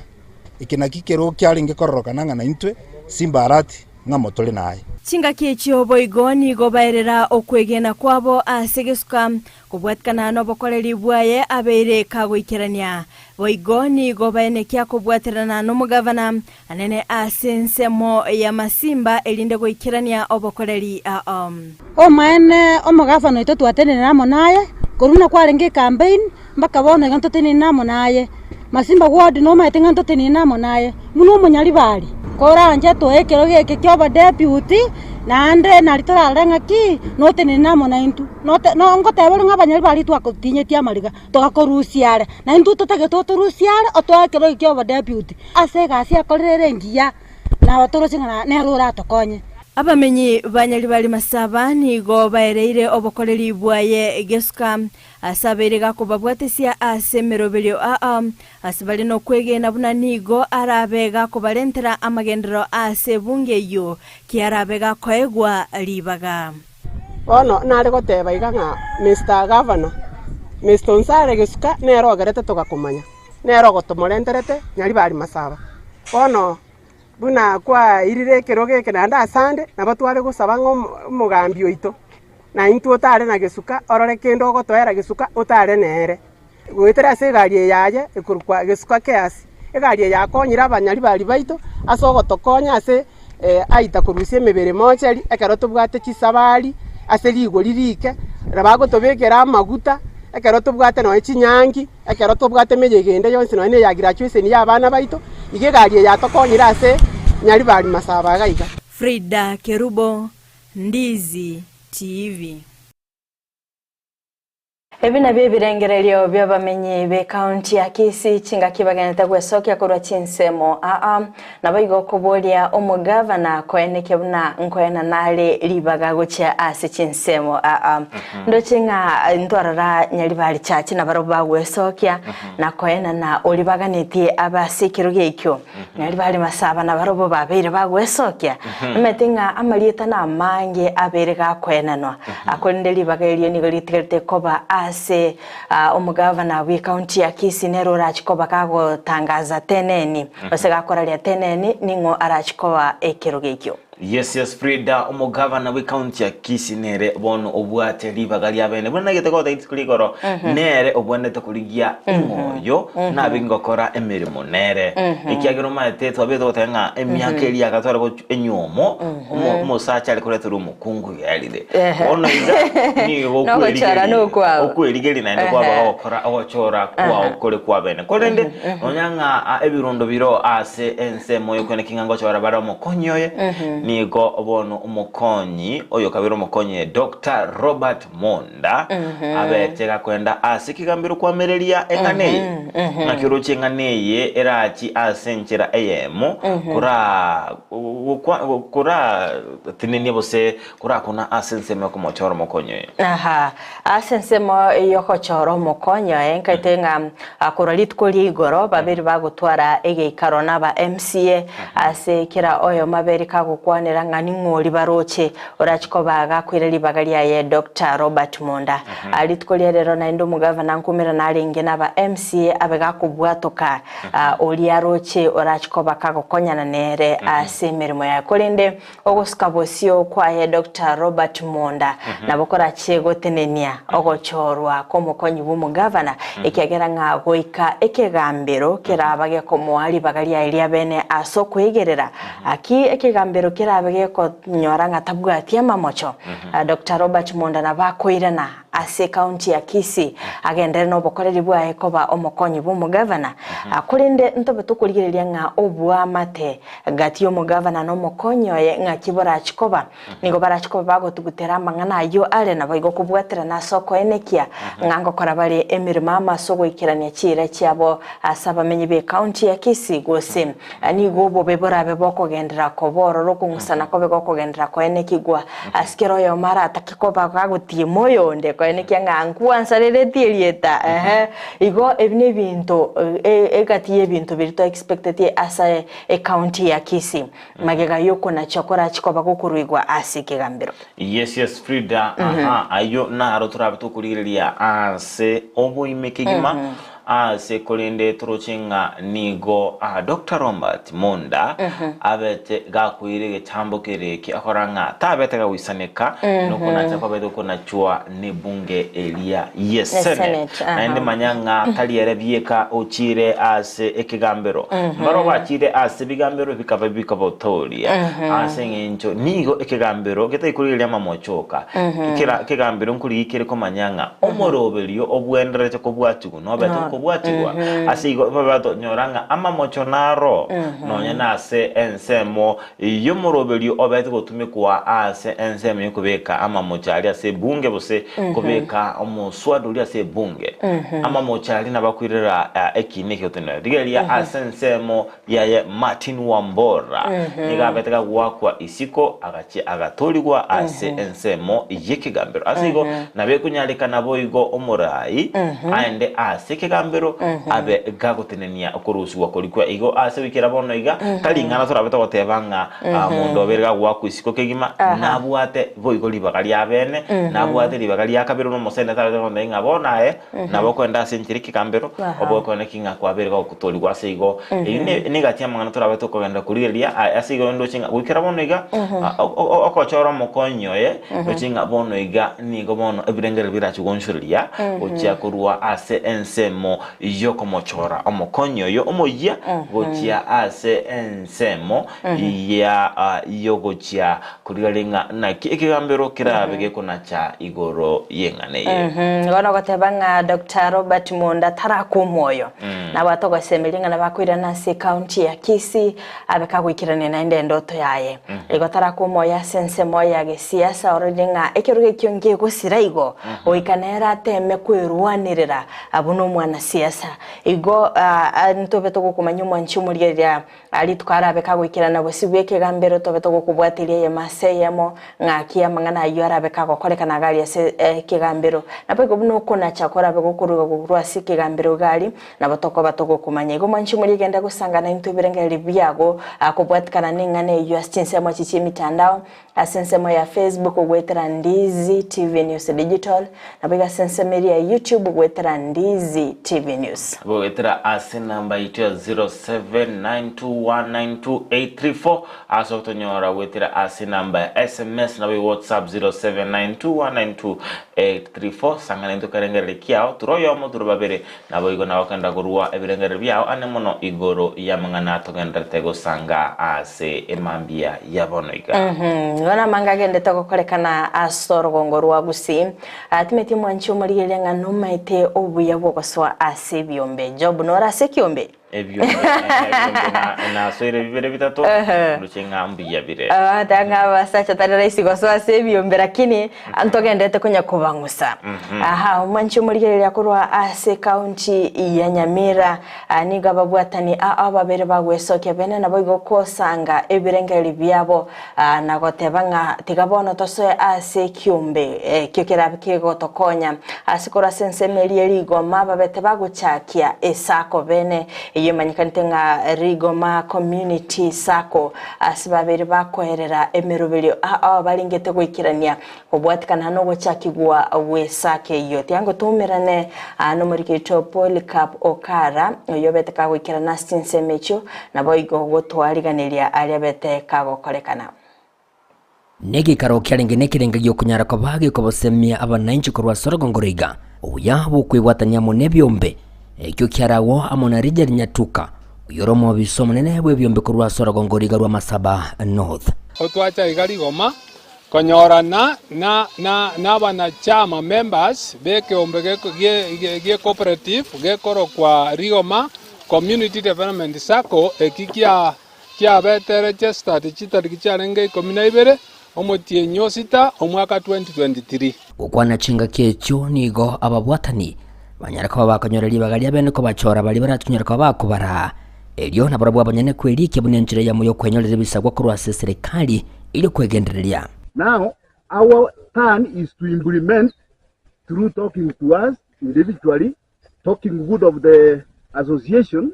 S7: eke naki ekerogo kiarenge kororokana ng'a naintwe Simba Arati ng'amo tore naye.
S4: Chingaki echio boigo nigo baerera okwegena kwabo ase gesuka, Kobwatikana nobokoreri bwaye abeire kagoikerania. Boigo nigo baenekia kobwaterana nomogavana anene ase ensemo ya Masimba erinde goikerania obokoreri ao.
S8: Omaene omogavana oito twatenenire amo naye, korwa buna kwarenge ecampaign mpaka bono iga ntotenenire amo naye. Masimba ward nomaete ng'a ntotenenire amo naye, buna omonyaribari, koranche toe ekerogo eke kia obodeputy, naende nari torarore ng'aki, notenenire amo naintwe. Note no ngoteba ore ng'a abanyaribari twakotinyetie amariga, togakorusia are, na intwe totagete otorusie are otoe ekerogo eke kia obodeputy, ase egasi akorire ere engiya, nabo toroche ng'a nere oratokonye.
S4: Abamenyi ba Nyaribari Masaba nigo baereire obokoreri bwaye gesuka Ase abeire gakobabwatesia ase emeroberio aa, ase bare nokwegena buna nigo arabe gakobarentera amagenderero ase ebunge eyio, ki arabe gakoegwa ribaga.
S9: Bono nare goteba iga ng'a Mister Governor, Mister Onsare Gesuka nere ogerete togakomanya, nere ogotomorenterete Nyaribari Masaba. Bono buna kwairire ekerogo eke naende asande, nabo tware gosaba ng'a omogambi oito. Na intwe otare na gesuka, orore kende ogotoera gesuka otare nere. Goetera ase egari eye yaye ekorokwa Gesuka Cares. Egari eye yakonyire abanyaribari baito ase ogotokonya ase aita korusia emebere mocheri ekero tobwate chisabari ase rigori rike, na bagotobekera amaguta ekero tobwate nonye chinyangi, ekero tobwate emeyega ende yonsi nonye na eya graduation ya abana baito, iga egari eye yatokonyire ase Nyaribari Masaba iga iga.
S4: Frida Kerubo, Ndizi TV.
S3: Ebi nabio ebirengererio bi'abamenyi b'ekaunti ya Kisii chingaki bagenderete gwesokia korwa chinsemo aa. Naboigo okoboria omogavana koenekia buna nkoenana are ribaga gochia ase chinsemo aa. Ndoche ng'a ntwarora Nyaribari Church nabarabwo bagwesokia na koenana oria baganetie abe ase ekerogo ekio. Nari bare masaba nabarobwo babeire bagwesokia, omanyete ng'a amarieta namange abeire gakoenanwa. Korende ribaga erio nigo ritigarete koba ase omogavana bw'ecounty ya Kisii nere orachi koba kagotangaza teneni, gose gakoraria teneni ning'o arachi koba ekerogo ekio.
S2: Yes yes Frida omogavana bwe county ya Kisii nere bono obwate ribaga ria bene buna nagete goteba rituko rigoro nere obwenerete korigia ing'oyo nabe ngokora emeremo nere ekiagera omaete twabete goteba ng'a emiaka eria agatwara gochia enywomo omo- omosacha are koreterwa omokungu iga erire bono iga nigo
S3: Nogochora nokwao.
S2: okwerigeria naende kwaba gogokora ogochora kwao kore kwa bene korende nonya ng'a ebirondo biro ase ensemo y'okweneki ng'a ngochora bare omokonyi oye, nigo bono omokonyi oyo kabere omokonyi Doctor Robert Monda abete gakoenda ase ekegambero kwamereria eng'ana eye. Naki oroche eng'ana eye erachi ase enchera eyemo kora gokwa koratenenia gose korakuna ase ensemo y'okomochora omokonyi oye.
S3: Aha, ase ensemo y'ogochora omokonyi oye nkaete ng'a korwa rituko ria igoro babere bagotwara egeikaro naba MCA ase kera oyomo abere kagokwanera ng'a ning'o baroche orache koba gakoira ribaga riaye Doctor Robert Monda. Rituko ria rero naende omogavana nkomerana arenge naba MCA abe gakobwatoka oria aroche orache koba kagokonyana nere ase emeremo yaye korende Ogosuka bosio kwaye Doctor Robert Monda nabo korache gotenenia ogochorwa kw'omokonyi bw'omogavana ekiagera ng'a goika ekegambero keraba gekomoa ribaga riaye ria bene ase okoegerera aki ekegambero kerabe gekonyora ng'a tabwati amamocho. Doctor Robert Monda nabo akoirana ase ekaunti ya Kisii agenderere nobokoreri bwaye koba omokonyi bw'omogavana korende ntobe tokorigereria ng'a oboamate Gati y'omogavana na omokonyi oye ng'aki borachie koba? Nigo barachie koba bagotugutera amang'ana ayio are naboigo kobwaterana ase okoenekia ng'a ngokora bare emeremo amo ase ogoikerania chiira chiabo ase abamenyi b'ecounty ya Kisii gose nigo obobe borabe bokogenderera koba ororo okong'usana kobe gokogenderera koenekigwa ase kera oyomo aratake koba gagotiema oyonde koenekia ng'a nkwansareretie erieta ehe. Igo ebi nebinto egati y'ebinto biria to expectetie ase ecounty ya Kisii magega y'okonacha korache koba gokoruigwa ase ekegambero.
S2: Yes yes Frida aha ayio naro torabe tokorigereria ase oboime kegima ase korende toroche ng'a nigo Doctor Robert Monda abete gakoira egetambo kere eke akora ng'a tabete gagoisaneka nokonacha kwabete gokonachwa nebunge eria ye Senate. Naende manya ng'a tari ere bieka ochiire ase ekegambero. Mbarabwo bachiire ase ebigambero bikaba bikobotooria. Ase eng'encho nigo ekegambero getari korigereria amamocho oka. Kera ekegambero nkorigia kere komanya ng'a omoroberio obwenderete kobwatigwa nobete okobwatigwa. Ase igo babe batonyora ng'a amamocho naro nonya nase ensemo Y'omoroberio obete gotumekwa ase ensemo y'okobeka amamocho aria ase ebunge gose kobeka omoswada oria ase ebunge. Amamocho aria nabakoirera ekiina eke gotenena. Rigereria ase ensemo yaye Martin Wambora nigo abete gagoakwa isiko agachia agatorigwa ase ensemo y'ekegambero. Ase igo nabo ekonyarekana boigo omorai aende ase ekegambero abe gagotenenia okorusigwa koria kwa igo ase goikera bono iga, tari ing'ana torabe togoteba ng'a omonto obeire gagoakwa isiko kegima, nabwate boigo ribaga ria bene, nabwate ribaga ria kabere buna omosae tarabe togoteba ng'a bono aye nabo okoenda ase enchera ekegambero, obe okoenda ki ng'a kwabeire gogotorigwa ase igo. Eyio ne negati y'amang'ana torabe tokogenda korigereria ase igo ndoche ng'a goikera bono iga, okochora omokonyi oye, ndoche ng'a bono iga nigo bono ebirengererio birache gonchoreria gochia korwa ase ensemo y'okomochora omokonyi oyo omoyia gochia ase ensemo ya y'ogochia korigereria ng'a naki ekegambero kerabe gekonacha igoro y'eng'ana eye.
S3: Igo nogoteba ng'a Doctor Robert Monda tarakwa omoyo. Nabwate ogosemeria ng'a nabakoirana ase ecounty ya Kisii abe kagoikerania naende endoto yaye. Igo tarakwa omoyo ase ensemo ya gesiasa ororire ng'a ekerogo ekio ngegosira igo goika nere ateme kwerwanerera Abwo nomwanasiasa. Igo ntobe togokomanya omwanchi omorigereria rituko arabe kagoikerana bosio bw'ekegambero, tobe togokobwateria eyemo ase eyemo, ng'aki amang'ana ayio arabe kagokorekana iga aria ase ekegambero. Naboigo buna okonacha korabe gokoruga korwa ase ekegambero iga aria, nabo tokoba togokomanya. Igo omwanchi omoria genda gosangana intwe ebirengererio biago kobwatikana neng'ana eyio ase chinsemo echi chi'emitandao, Ase ensemo ya Facebook goetera Ndizi TV News Digital, naboigo ase ensemo eria ya YouTube goetera Ndizi TV. TV News.
S2: Goetera ase namba yaito ya 0792192834 ase ogotonyora goetera ase namba ya SMS nabo WhatsApp 0792192834 sang'ana intwe kerengererio kiao tore oyomo tore babere Naboigo nagokenda korua ebirengererio biao ane mono igoro y'amang'ana togendererete gosanga ase emambia ya bono iga.
S3: Igo namanga agendete gokorekana ase orogongo rwa Gusii. Timeti omwanchi omorigereria ng'a nomaete obuya bw'ogosoa ase ebiombe. Job nore ase ekiombe?
S2: Ebiombe, ebiombe na nasoire bibere bitato, ndoche ng'a mbuya bire.
S3: Tanga ng'a abasacha tari rahisi gosoa ase ebiombe lakini ntogenderete konya kobang'usa. Aha, omwanchi omorigereria korwa ase ekaunti ya Nyamira nigo ababwatani ao babere bagwesokia bene naboigo kosanga ebirengererio biabo na goteba ng'a tiga bono tosoe ase ekiombe ekio kerabe kegotokonya ase korwa ase ensemo eria rigoma babete bagochakia esacco bene eyio emanyekanete ng'a Rigoma Community Sacco ase babere bakoerera emeroberio ao barengete goikerania kobwatikana nogochakigwa gw'esacco eyio. Tiga toumerane nomoriki oito Polycarp Okara oyio obete kagoikerana ase chinsemo echio Naboigo gotwariganeria aria abete kagokorekana.
S10: Negeikaro kiarenge nekerenga gi'okonyara koba gekobosemia abanainchi korwa ase orogongo roiga, obuya bw'okwebwatania amo nebiombe, ekio kiaragwo amo na Richard Nyatuka, oyore omobisa omonene bw'ebiombe korwa ase orogongo roiga rwa Masaba North.
S11: Otwacha iga rigoma konyorana na na nabanachama, members, b'ekeombe gie cooperative gekorokwa Rigoma Community Development Sacco eki kia kiabete registered chitariki chiarenge ikomi na ibere omotienyi o sita omwaka 2023.
S10: Gokwana chingaki echio nigo ababwatani banyare koba bakonyora ribaga ria bene kobachora baria barachonyore koba bakobaraa. Erio nabarabwo abanyene kwerikia buna enchera eyemo y'okwenyorera ebisagwa korwa ase eserekari erio kwegendereria.
S12: Now our turn is to implement through talking to us individually, talking good of the association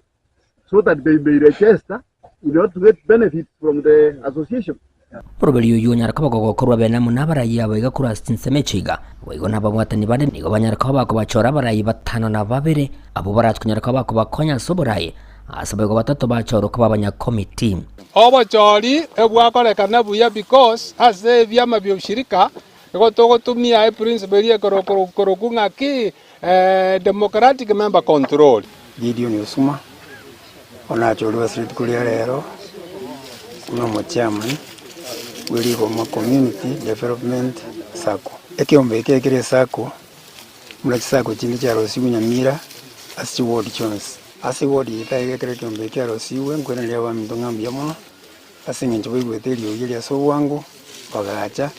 S12: so that they may register in order to get benefits from the association.
S10: Oroberi oyio onyare koba gogokorwa bene amo nabarayi abo iga korwa ase chinsemo echi iga. Boigo nababwatani bande nigo banyare koba bakobachora abarayi batano na babere, abwo barache konyara koba bakobakonya ase oborayi, ase boigo batato bachorwe koba abanyakomiti.
S11: Obochori ebwakorekana buya because ase ebiama bia ushirika igo togotumia eprinciple eria ekorokwa ng'a ki democratic member control.
S13: Gideon Osuma, onachorwe ase rituko ria rero buna omochairman bwe Rigoma Community Development Sacco. Ekeombe eke ekere esacco buna chisacco chinde chiarosigwe Nyamira ase chiward chionsi. Ase eward eye taiga ekero ekeombe eke kiarosigwe nkoiraneria abaminto ng'a mbuya mono ase eng'encho baigwete eriogi eria ase obwango bagacha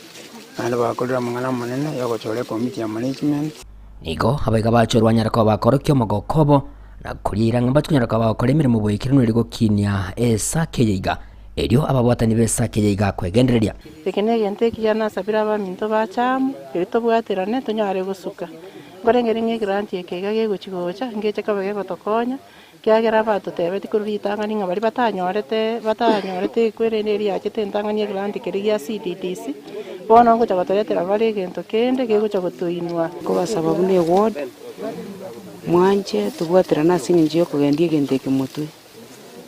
S13: naende bagakorera amang'ana amanene ya ogochora ecommittee ya management.
S10: Nigo abaiga bachorwa banyare koba bakorokia omogoko obo, na koriera ng'a mbachie konyara koba bagokora emeremo boikeranu erio gokinia esake eye iga, erio ababwatani b'esake eye iga kwegendereria.
S14: Eke negento ekiya nasabire abaminto bache amo, erio tobwaterane tonyare gosuka. Nkorengere ng'a egranti eke iga gegochi gocha, ngeche koba gegotokonya, Ekiagera batotebetie korwa ritang'ani ng'a baria batanyorete batanyorete ekwerende eria yachete entang'ani egranti keria gia CDDC, bono ngocha gotoretera bare egento kende kegocha gotoinwa.
S15: Nkobasaba buna eward, mwanche tobwaterane ase eng'encho ya okogendia egento eke motwe.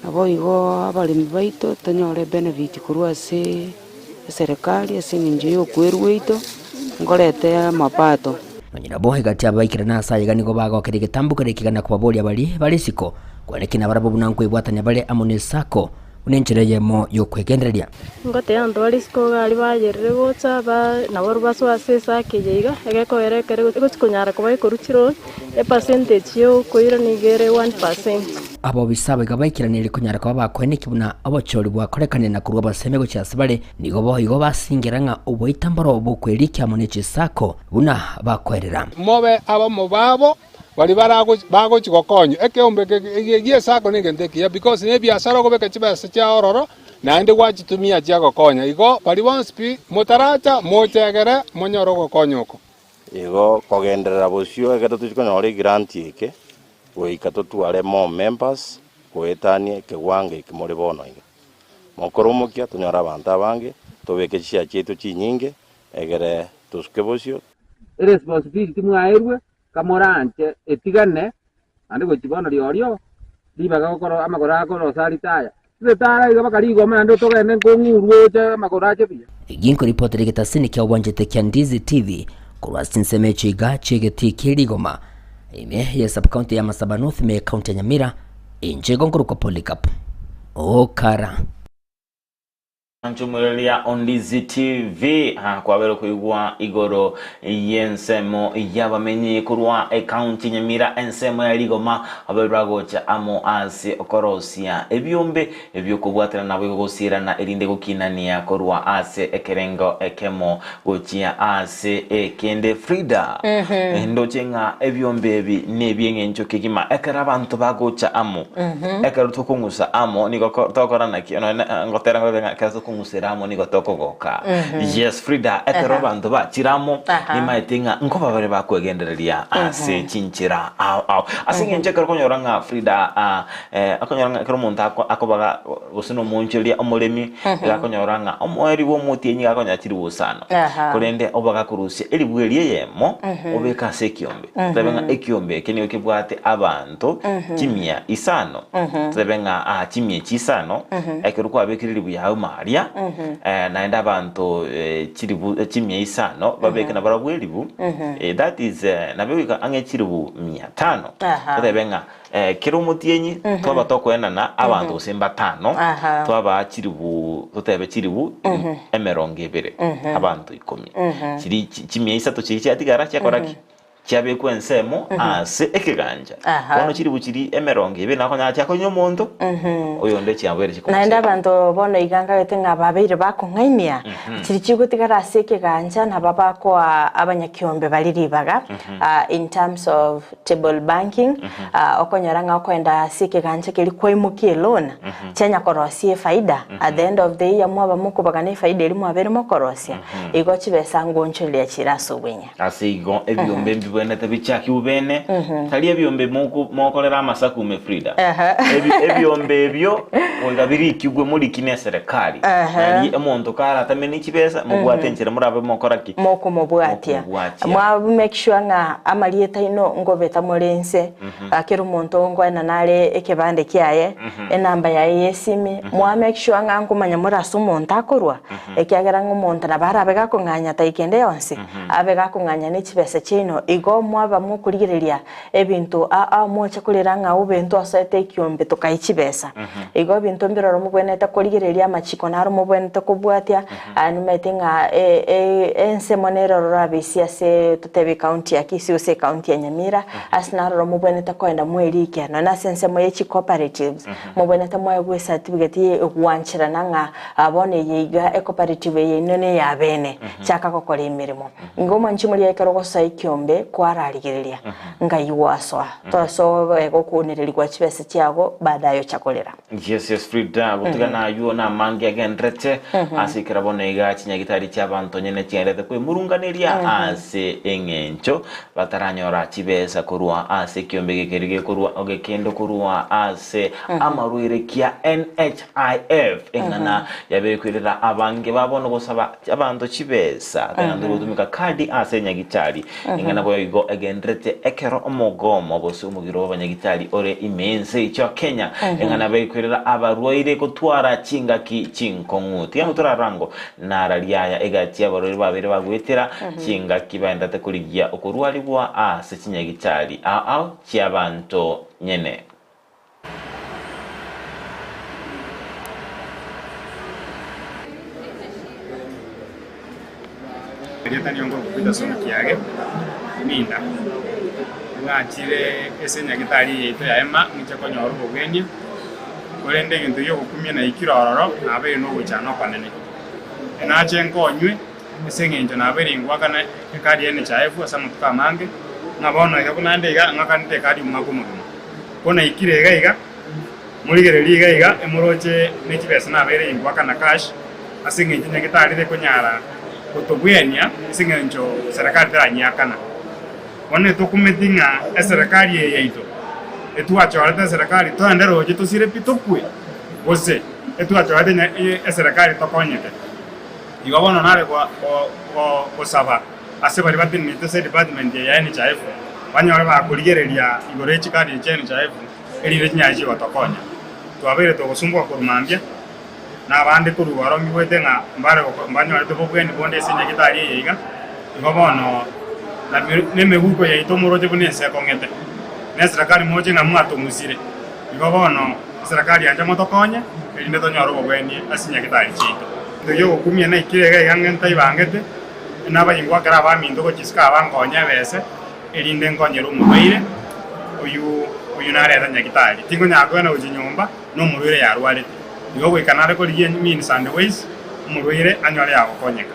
S15: Naboigo abaremi baito tonyore ebenefit korwa ase eserekari ase eng'encho ya okwerwa gwaito, nkorete amapato.
S10: Nonye nabo, egati y'abaikerana ase ayaiga nigo bagokera egetambo keria ekegana kobaboria baria bare isiko, kwanekina barabwo buna nkwebwatania bare amo n'Esako, buna enchera eyemo y'okwegendereria.
S16: Ngotebia abanto bare isiko iga aria bayerire gocha ba nabo basoe ase esako eye iga, egekoera ekere egochi konyara koba ekorwa chironi, epercentage ya okoira nigo ere 1%.
S10: Abobisa aba iga baikeraneire konyara koba bakoenekia buna obochori bwakorekanire na korwa obosemi gochia ase bare, nigo boigo basingera ng'a oboita mboro bokwerikia amo ne chisako buna bakoerera.
S11: Mobe abamo babo baria bagochia gokonywa. Ekeombe eke gi'esako negento ekiya because nebiasara okobeka chibesa chiao ororo naende gwachitumia chiagokonya. Igo baria bonsi pi motaracha mochegere monyore ogokonya oko.
S17: Igo kogenderera bosio ekero tochia konyora egranti eke goika totware more members goetania ekewango eke more bono iga. Mokore omokia tonyore abanto abange tobeke chishare chiaito chinyinge egere tosuke bosio.
S18: Eresponsibility mwaerwe kamoranche etigane. Naende gochia bono riorio, ribaga gokora amagoro akorosa aritaya. Titara iga baka rigoma naende togende nkong'urwa oche amagoro ache buya.
S10: Ginko ripotera egetasini kia obwanchete kia Ndizi TV korwa ase chinsemo echio iga chi'egetii kie rigoma ime ye subcounty ya Masaba North ime ye county ya Nyamira inche igo nkorokwa Polycarp Okara.
S2: Nchumureria Ondizi TV ah, kwabere koigwa igoro y'ensemo y'abamenyi korwa ekaunti Nyamira ensemo ya Rigoma abere bagocha amo ase okorosia ebiombe ebiokobwaterana nabo igo gosirana erinde gokinania korwa ase ekerengo ekemo gochia ase ekende Frida ndoche ng'a ebiombe ebi nebieng'encho kegima ekero abanto bagocha amo Ekero tokong'usa amo nigo ko- tokora naki nonya na- ngotera ngobe ng'a ekero tokong'usera amo nigo tokogoka. Yes Frida, ekero
S3: Aha.
S2: abanto bachire amo,
S3: Aha.
S2: nimaete ng'a nkoba bare bakwegendereria ase chinchera ao ao. Ase eng'encho ekero okonyora ng'a Frida ah, eh, okonyora ng'a ekero omonto ako- akobaga gose na omoonchoria omoremi, iga akonyora ng'a omoerio bwa omotienyi iga akonyora chiribu isano.
S3: Aha.
S2: Korende obaga korusia eribu eria eyemo, obeke ase ekiombe. Tobe ng'a ekiombe eke nigo kebwate abanto. chimia isano, tobe ng'a aa chimia echi isano, ekero kwabekire eribu yao ime aria, naende abanto chiribu chimia isano babeke nabarabwo eribu, that is nabo egoika ang'e chiribu mia tano. Totebe ng'a kera omotienyi twaba tokoenana abanto gose mbatano, twabaa chiribu totebe chiribu emerongo ebere, abanto ikomi. Chiri chimia isato chiria chiatigara chiakora ki? Chiabekwa ensemo ase ekegancha.
S3: Aha.
S2: Bono chiribu chiria emerongo ebere nakonyara chiakonya omonto, oyonde chiaboire
S3: Naende
S2: chikomosira.
S3: abanto bono iga ngagete ng'a babeire bakong'ainia, chiri chigotigara ase ekegancha nabo bakoa abanyakiombe baria ribaga in terms of table banking, okonyora ng'a okoenda ase ekegancha keria kwaimokia eloan, chianya korosia efaida, at the end of the year mwaba mokobagana efaida eria mwabeire mokorosia, igo chibesa ngonchoreria chire ase obweng'e.
S2: Ase igo ebiombe mbibwenerete bichakigwe bene, tari ebiombe mokorera amasaku ime Frida. Ebiombe ebio goika birikigwe moriki ne eserekari. Nari omonto karatame ne chibesa, mobwate enchera morabe mokora ki?
S3: Mokomobwatia.
S2: Mokomobwatia.
S3: Mwa make sure ng'a amarieta aino ngobeta more inse, kera omonto nkoenana are ekebande kiaye, enamba yaye ya esimi, mwa make sure ng'a nkomanya more ase omonto akorwa, Ekiagera ng'a omonto nabo arabe gakong'anya taika ende yonsi, abe gakong'anya ne chibesa chiaino, igo mwaba mokorigereria ebinto aa moche korera ng'a obe ntwasoete ekiombe tokae chibesa. Igo ebinto mbiroro mobwenerete korigereria amachiko naro mobwenerete kobwatia, aa nimaete ng'a ensemo nere ororo abisi ase totebe ecounty ya Kisii gose ecounty ya Nyamira, ase naroro mobwenerete koenda mwerike, nonya ase ensemo ye chicooperatives, mobwenerete moegwe ecertificate ye gwancherana ng'a Bono eye iga ecooperative eye inwe neyabene, chaka gokora emeremo. Inga omwanchi moria ekero ogosoa ekiombe kwararigereria, ngai gwasoa. Tosoe gokunererigwa chibesa chiago baadaye ocha korera.
S2: Yes, yes, Frida, gotiga naywo namange agenderete ase ekero bono iga chinyagitari chi'abanto nyene chigenderete kwemurunganeria ase eng'encho bataranyora chibesa korwa ase ekiombe gekeri gekorwa ogekendo korwa ase amarwaire kia NH IF, eng'ana yabeekwerera abange ba bono gosaba abanto chibesa, teng'ana tori gotumeka kadi ase enyagitari. Eng'ana boigo egenderete ekero omogomo gose omogiro bw'abanyagitari ore ime ense yaito ya Kenya. Eng'ana yabeekwerera abarwaire gotwara chingaki chinkong'u. Tiga ng'o torarango nara riaya egati y'abarwaire babeire bagoetera chingaki baenderete korigia okorwarigwa ase chinyagitari ao ao chi'abanto nyene.
S19: Erieta nigo nkorokwa Peterson Kiage, Minda. Ng'achire ase enyagitari eye yaito ya Emma ng'iche konyora obogwenia, korende egento giogokumia naikire ororo nabeire nogoichana okonene. Nache nkonywe ase eng'encho nabeire ingoakana ekadi ya NHIF ase amatuko amange, ng'a bono iga buna inde iga ng'akanete ekadi omwaka omogima. Ko naikire iga iga, morigererie iga iga, emoroche ne chibesa nabeire ingoakana cash, ase eng'encho nyagetari tekonyara gotobwenia ase eng'encho serikali teranyiakana. Bono etokumeti ng'a eserekari eye yaito etwachorete eserekari toende roche tosire pi tokwe, gose etwachorete eserekari tokonyete. Igo bono nare gosaba ase baria batenenete ase edepartment eye ya NHIF. Banyore bakorigereria igoro ye chikadi echi chia NHIF erinde chinyare chigotokonya. Twabeire togosumboka korwa mambia, na abande korwa igoro mbigwete ng'a mbare mbanyorete bobweni bonde ase enyagitari eye iga, igo bono na emeguko yaito moroche buna ense ekong'ete, na eserekari moche ng'a mwatong'usire. Igo bono eserekari yancha motokonye, erinde tonyore obobweni ase chinyagitari chiaito. Egento gi'ogokumia naikire iga iga ng'a ntaibangete, nabayingwakera abaminto gochia isiko aba nkonye ebese, erinde nkonyere omorwaire oyio oyio nareta nyagitari. Tinkonyara kogenda gochia nyomba na omorwaire yarwarete. Igo goika nare korigia means and ways omorwaire anyore yagokonyeka.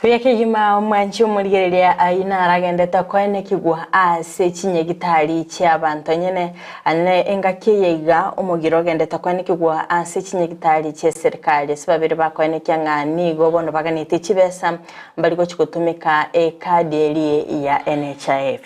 S3: Buya kegima omwanchi omorigereria ayio naragendete koenekigwa ase chinyagitari chi'abanto nyene ane engaki eye iga omogiro ogendete koenekigwa ase chinyagitari chi'eserikari ase babere bakoenekia ng'a nigo bono baganetie chibesa mbari gochi gotumeka ekadi eria ya NHIF.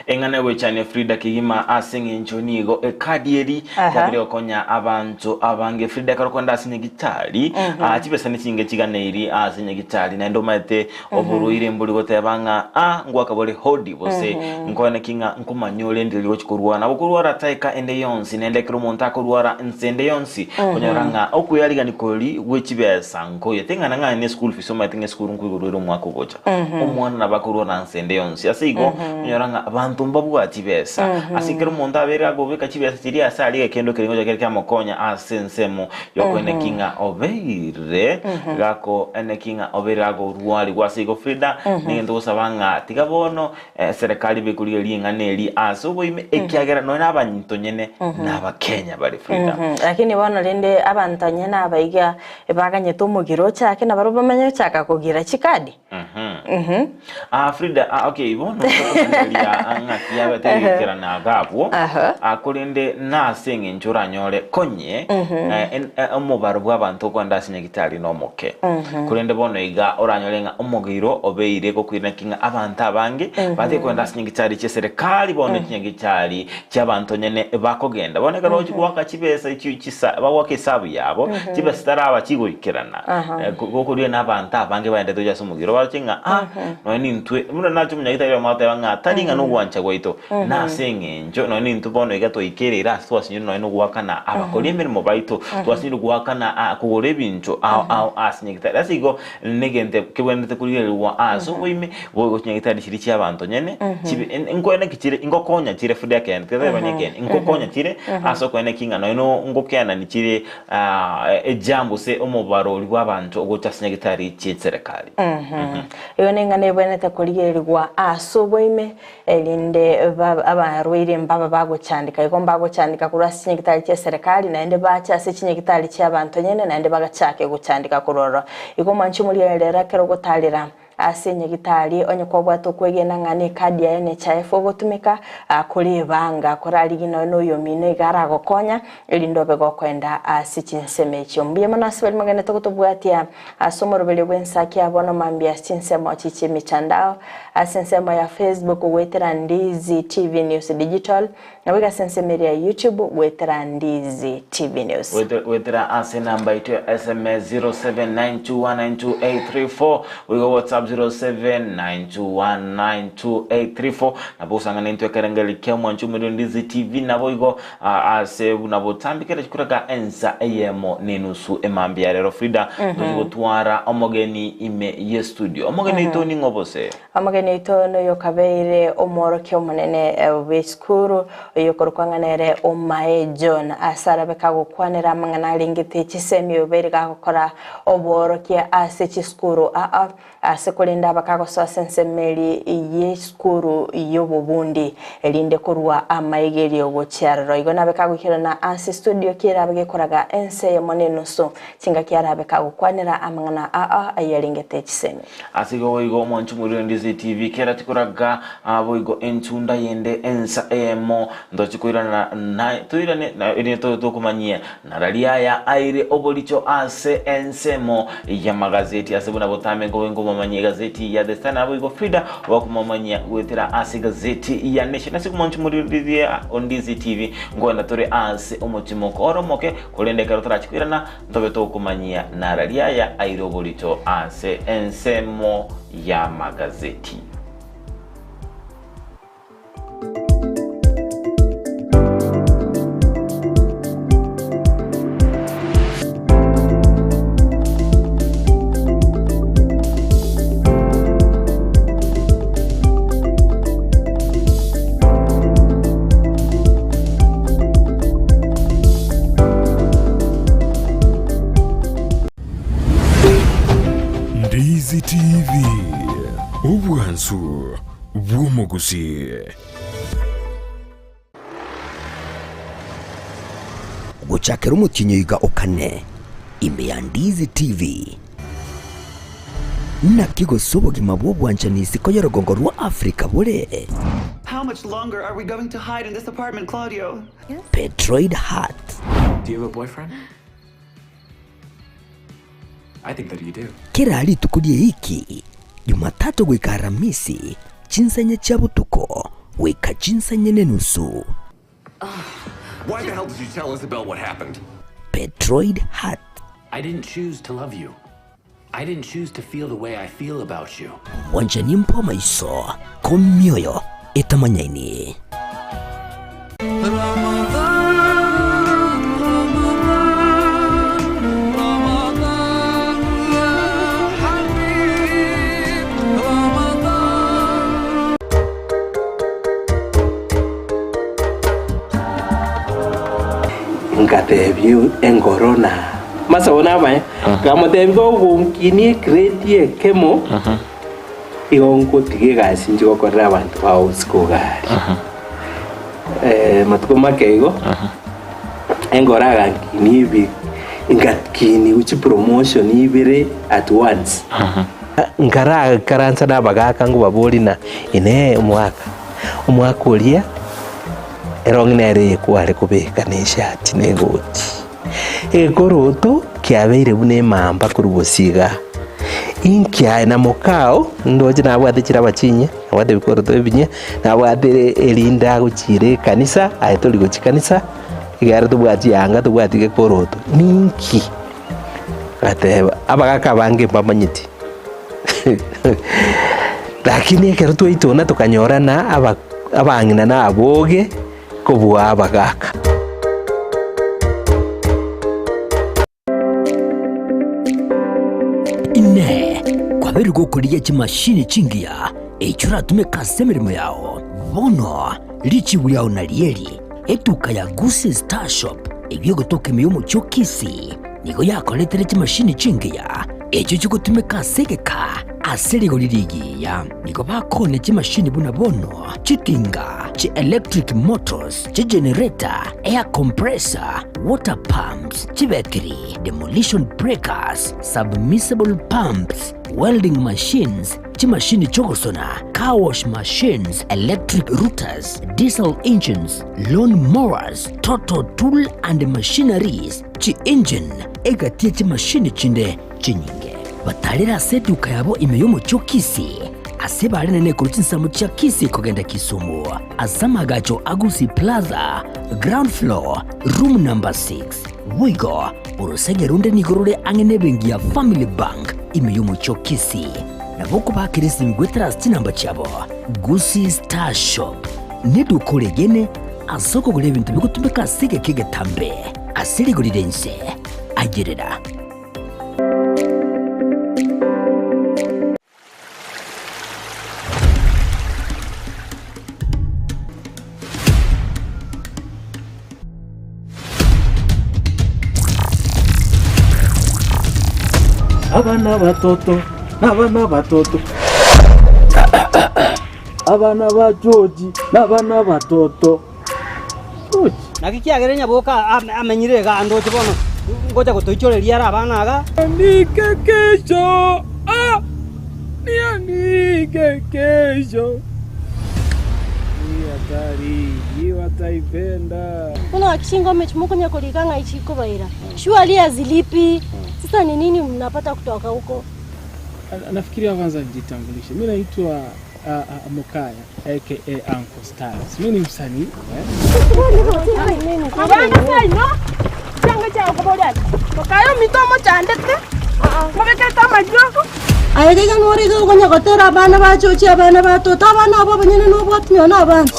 S2: Eng'ana egoichania Frida kegima ase eng'encho nigo ekadi eri yabire gokonya abanto abange. Frida ekero okoenda ase nyagitari, ah, chibesa nechinge chiganeiri ase nyagitari naende omanyete oborwaire mbori goteba ng'a ah, ngwaka bore hodi gose nkoene ki ng'a nkomanya ore ndiri gochi korwara. Nabo okorwara taika ende yonsi naende ekero omonto akorwara nse ende yonsi okonyora ng'a okoearigani kori gwe chibesa nkoyo. Ting'ana ng'a ne school fees omanyete ng'a esukuru nkoigorwa ere omwaka ogocha. Omwana nabo akorwara nse ende yonsi. Ase igo, onyora ng'a abanto mbabwati chibesa. Ase ekero omonto abeire agobeka chibesa chiria ase aria egekendo keria ngocha kere kiamokonya ase ensemo yokoeneki ng'a obeire gakoeneki ng'a obeire gagorwarigwa. Ase igo Frida, negento gosaba ng'a tiga bono eserekari bekorigereria ring'ana eri ase oboime ekiagera nonya na abanto nyene nabakenya bare Frida.
S3: Lakini bono rende abanto nyene aba iga ebaganyete omogiro ochake nabarobwo bamanye gochaka kogira chikadi.
S2: Ah, Frida, ah, okay, bono tokomanyereria ng'aki yabete egekerana iga abwo, ah, korende nase eng'encho oranyore konye eh, en- eh, omobaro bw'abanto okoenda ase nyagitari nomoke. Korende bono iga oranyore ng'a omogeiro obeire gokwirana ki ng'a abanto abange batari koenda ase nyagitari chi'eserekari bono chinyagitari chi'abanto nyene bakogenda. Bono ekero ogochi goaka chibesa echio chisa bagoaka esabu yabo, chibesa chitaraba chigoikerana. Gokoria na abanto abange baendete gochia ase omogiro baroche ng'a ah nonya nintwe buna nache omonyagitari oyomo agoteba ng'a tari ng'a nogwancha gwaito nase eng'encho nonya nintwe bono iga twaikereire ase twasinyire nonya nogoakana abakori emeremo baito twasinyire goakana ah kogora ebinto ao ao ase nyagitari. Ase igo negento kebwenerete korigererigwa ase oboime boigo chinyagitari chiria chia abanto nyene chibe nkoene ki chire ngokonya chire fuda ekeene tigatebani ekeene nkokonya chire ase okoene ki ng'a nonya ngokeanani chire Ejambo gose omobarori bw'abanto ogocha ase nyagetari chi'eserekari.
S3: Igo neng'ana ebwenerete korigererigwa ase oboime, erinde abarwaire mbaba bagochandeka. Igo mbagochandeka korwa ase chinyagitari chi'eserekari, naende bache ase chinyagitari chi'abanto nyene, naende bagachake gochandeka korwa ororo. Igo omwanchi omorigereri ekero ogotarera Ase enyagitari, onye kwabwate okwegena ng'a nekadi yaye NHIF ogotumeka, kore ebanga, korarigie nonya noyomino iga aragokonya, erinde obe gokoenda ase chinsemo echio. Mbuya mono ase baria mogenderete gotobwatia ase omoroberio bw'ensaki ya bono mambia ase chinsemo echi chi'emitandao, ase ensemo ya Facebook goetera Ndizi TV News Digital, Naboigo ase ensemo eria ya YouTube goetera Ndizi TV News.
S2: Goetera ase enamba yaito ya SMS 0792192834 boigo WhatsApp 0792192834 nabo osang'ana intwe ekerengererio kia omwancho omoria Ndizi TV naboigo ase buna botambe kera chikoreka ensa eyemo na enusu emambia ya rero Frida tochi gotwara omogeni ime ye studio omogeni oito ning'o bose?
S3: Omogeni oito noyokabeire omworokia omonene bw'esukuru, oyokorokwa ng'a nere Omae John, ase arabe kagokwanera amang'ana arengete chisemi oyobeire gagokora obworokia ase chisukuru aa, ase korende aba kagosoa ase ensemo eri y'esukuru y'obobundi, erinde korua amaigerio gochia aroro. Igo nabe kagoikerana ase studio ki erabe gekoraga ense eyemo na enusu, chingaki arabe kagokwanera amang'ana aa ayarengete chisemi.
S2: Ase igo boigo omwancho omorweri o Ndizi TV kera tikoraga boigo entunda yende ensa eyemo ntoche koirana na toirane na erinde tobe tokomanyia narari aya aire oboricho ase ensemo y'amagazeti ase buna botambe nkobe nkomomanyia. egazeti ya The Star nabo igo Frida obakomomanyia goetera ase egazeti ya Nation. Ase komonchi moririe Ondizi TV nkoenda tore ase omotimoko ore omoke korende ekero torachi koirana ntobe tokomanyia nara riaya aire oborito ase ensemo ya magazeti.
S20: Ndizi TV, obwansu bw'omogusii.
S10: Gochakera omotienyi oiga o kane, ime ya Ndizi TV. Naki gose obogima bw'obwanchani isiko y'orogongo rwa Africa bore?
S21: How much longer are we going to hide in this apartment, Claudio?
S10: Petroid Heart.
S22: Do you have a boyfriend? I think that you do.
S10: Kera rituko ri'eiki, Jumatatu goika Aramisi, chinsa chia botuko goika chinsa inye nenusu.
S23: Why the hell did you tell Isabel what happened?
S10: Petroid Heart.
S22: I didn't choose to love you. I didn't choose to feel the way I feel about you.
S10: Bwanchani mbw'amaiso komioyo etamanyaini.
S24: Ngatebia engoro na amasabo namaya, nkamotebia kogonkinia egrade ekemo, igo ngotiga egasi inche gokorera abanto bao usiku iga aria. Eh, matuko make igo, engoro agankinia ebi, ngakinigwa chipromotion ibere at once. Nkarakaransa na abagaaka nkobaboria na Inee, omwaka omwaka oria erong'i nere eyekware kobeka na eshati na egoti? Egekoroto kiabeire buna emamba korwa bosio igaa. Inki aye na mokao ndoche nabwate chiraba chinyia, nabwate ebikoroto ebinyia, nabwate erinde agochiira ekanisa, aye tori gochia kanisa, ekiagera tobwati yanga tobwati gekoroto. Ninki? Agateba, abagaka abange mbamanyeti. Lakini ekero twaitona tokanyorana aba abang'ina na aboge kobua abagaka.
S10: Inee! Kwabeire gokorigia chimashini chingiya echio oratumeke ase emeremo yao? Bono richibu riao narieri, Etuka ya Gusii Star Shop eyio egotoka ime y'omochie o Kisii nigo yakoretire chimashini chingiya echio chigotumeka ase egeka ase rigori rigiya. Nigo bakoonia chimashini buna bono chitinga, chi electric motors, chigenerator, air compressor, water pumps, chibetiri, demolition breakers, submersible pumps, welding machines, chimashini chi'ogosona, car wash machines, electric routers, diesel engines, lawn mowers, total tool and machineries, chi-engine, egati ye chimashini chinde chinyinge. Batarire ase eduka yabo ime y'omochie o Kisii, ase barenene korwa chinsemo chia Kisii kogenda Kisumu, ase amagacho a Gusii Plaza, ground floor, room number 6. Boigo, orosege ronde nigo rore ang'e nebenki ya Family Bank ime y'omochie o Kisii. Nabo okobakera esimi goetera ase chinamba chiabo, Gusii Star Shop neduka oregene ase okogora ebinto bigotumeka ase egeka egetambe ase rigori ri'ense. Ayerera.
S25: Abana batoto, nabana batoto. Abana ba George, nabana batoto. George.
S26: Naki kiagera nyaboka amenyire iga andoche bono ngocha gotoichoreria are abana iga.
S11: Nianike kesho, ah, nianike kesho. Hii hatari, hii wataipenda.
S27: Mbona wakishinga mmechomoka kolika ng'a ichiko baira. Surely hazilipi. Sasa ni nini mnapata kutoka huko?
S1: Nafikiria kwanza nijitambulishe. Mi naitwa Mokaya aka Uncle Styles. Mi ni msanii eh?
S4: Abana seino, chianga chiao koboria aye, Mokaye ominto omochandete, mobekerete amariogo.
S27: Aye iga nore iga okonya gotera abana bachochi abana ba toto abana abo abanyene nobwati nonye na abana.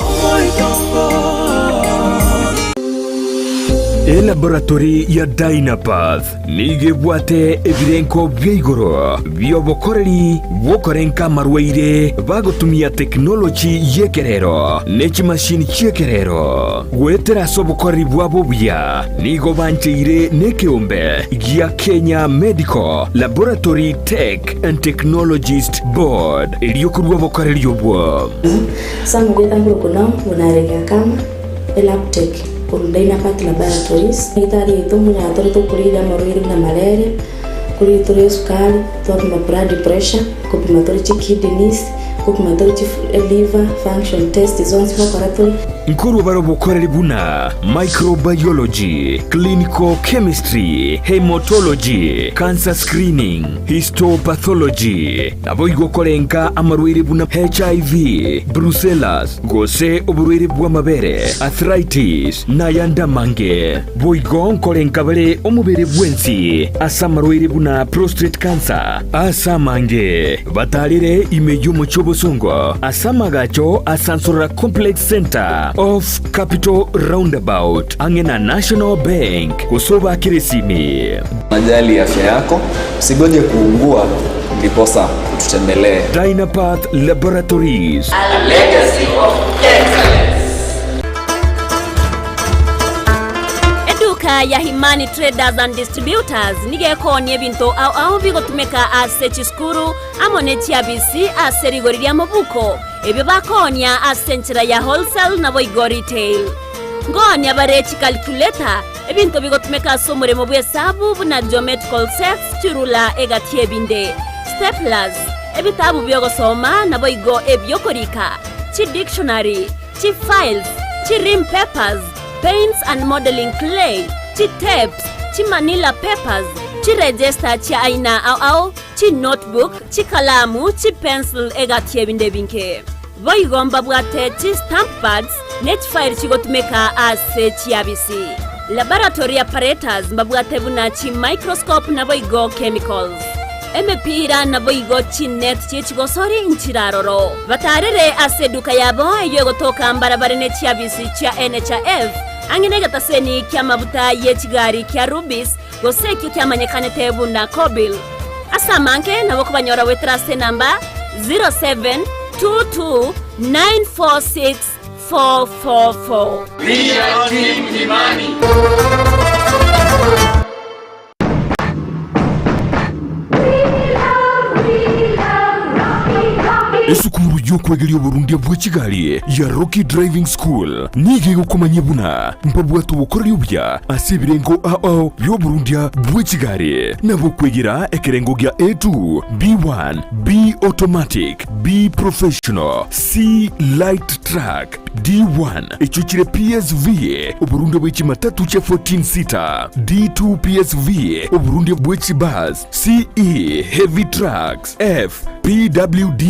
S20: Elaboratory ya Dynapath nigo ebwate ebirenko bia igoro bi'obokoreri bw'okorenka amarwaire bagotumia tekinoloji y'ekerero ne chimashini chi'ekerero. Goetera ase obokoreri bwabo obuya nigo bancheire nekeombe gia Kenya Medical Laboratory Tech and Technologist Board erio korua obokoreri obwo.
S5: Samugeta nguru buna arenge akama. Elabtech, korwa Dynapath Laboratories. Egitari yaito monyara tore tokorigia amarwaire buna malaria, korigia tore esukari, twapima blood pressure, kopima tore chikidneys, kopima tore chi liver function test zonsi gokora tore.
S20: Nkorwa bare obokoreri buna microbiology, clinical chemistry, haematology, cancer screening, histopathology, naboigo korenka amarwaire buna HIV, brucellas, Gose oborwaire bw'amabere, arthritis, na ayande amange. Boigo nkorenka bare omobere bwensi ase amarwaire buna prostate cancer. Ase amange batarire ime y'omochie obosongo ase amagacho a Sansorora Complex Centre off Capital Roundabout ang'e na National Bank gose obakere esimi.
S6: Unajali afya yako, usigoje kuugua ndiposa ututembelee.
S20: Dynapath Laboratories.
S7: A legacy of excellence.
S8: Eduka ya Himani Traders and Distributors nigo ekoonia ebinto ao ao bigotumeka ase chisukuru amo ne chiabisi ase rigori ri'amabuko, ebio bakoonia ase enchera ya wholesale naboigo retail. Nkoonia bare chicalculator, Ebinto bigotumeka ase omoremo bw'esabu buna geometrical sets, chirula, egati y'ebinde, staplers, ebitabu bi'ogosoma naboigo ebi'okorika, chidictionary, chifiles, chirim papers, paints and modelling clay, chitapes, chimanila papers, chiregister chia aina ao ao, chinotebook, chikalamu, chipencil, egati y'ebinde ebinge. Boigo mbabwate chi-stamp pads ne chifairi chigotumeka ase chiabisi. Laboratory apparatus mbabwate buna chi-microscope naboigo chemicals. Emepira naboigo chi-net chi'echigosori nchiraroro. Batarere ase eduka yabo eyio egotoka mbarabare ne chiabisi chia NHIF ang'e negetaseni ki'amabuta ye chigari kia Rubis gose ekio kiamanyekanete buna Kobil. Ase amange nabo okobanyora goetera ase enamba 0722946444.
S7: We are Team Imani.
S20: Esukuru y'okwegeria oborundia bwe chigari ya Rocky Driving School nigo egokomanyia buna mbabwate obokoreri obuya ase ebirengo ao ao bi'oborundia bwe chigari, nabo okwegera ekerengo gia A2, B1, B Automatic, B Professional, C Light Truck, D1 echio chire PSV, oborundia bwe chimatatu chia 14 seater, D2 PSV, oborundia bwe chibus, CE Heavy Trucks, F PWD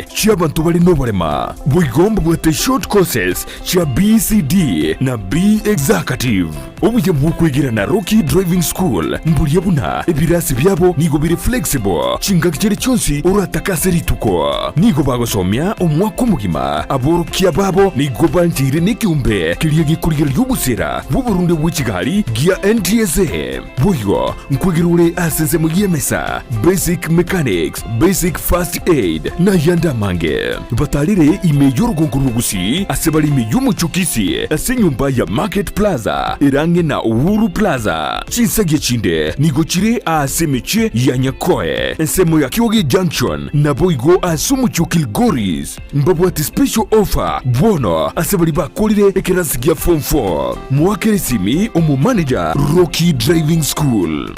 S20: chi'abanto bare noborema. Boigo mbabwate short courses chia BCD na B Executive. Obuya bw'okwegera na Rocky Driving School mboria buna ebirasi biabo nigo bire flexible chingaki chiria chionsi oratake ase rituko. Nigo bagosomia omwaka omogima. Aborokia babo nigo bancheire nekeombe keria gekorigereria obosera bw'oborunde bwe chigari gia NTSA. Boigo nkwegera ore ase ensemo y'emesa, basic mechanics, basic first aid, na ayande amange. Batarire ime y'orogongo rwa Gusii ase bare ime y'omochie o Kisii ase enyomba ya Market Plaza ere ang'e na Uhuru Plaza. Chinsagia chinde nigo chire aase emechie ya Nyakoe, ensemo ya Kioge Junction, naboigo ase omochie o Kilgoris. Mbabwate special offer bono ase baria bakorire ekerasi gia form 4. Moakere esimi omomanager Rocky Driving School.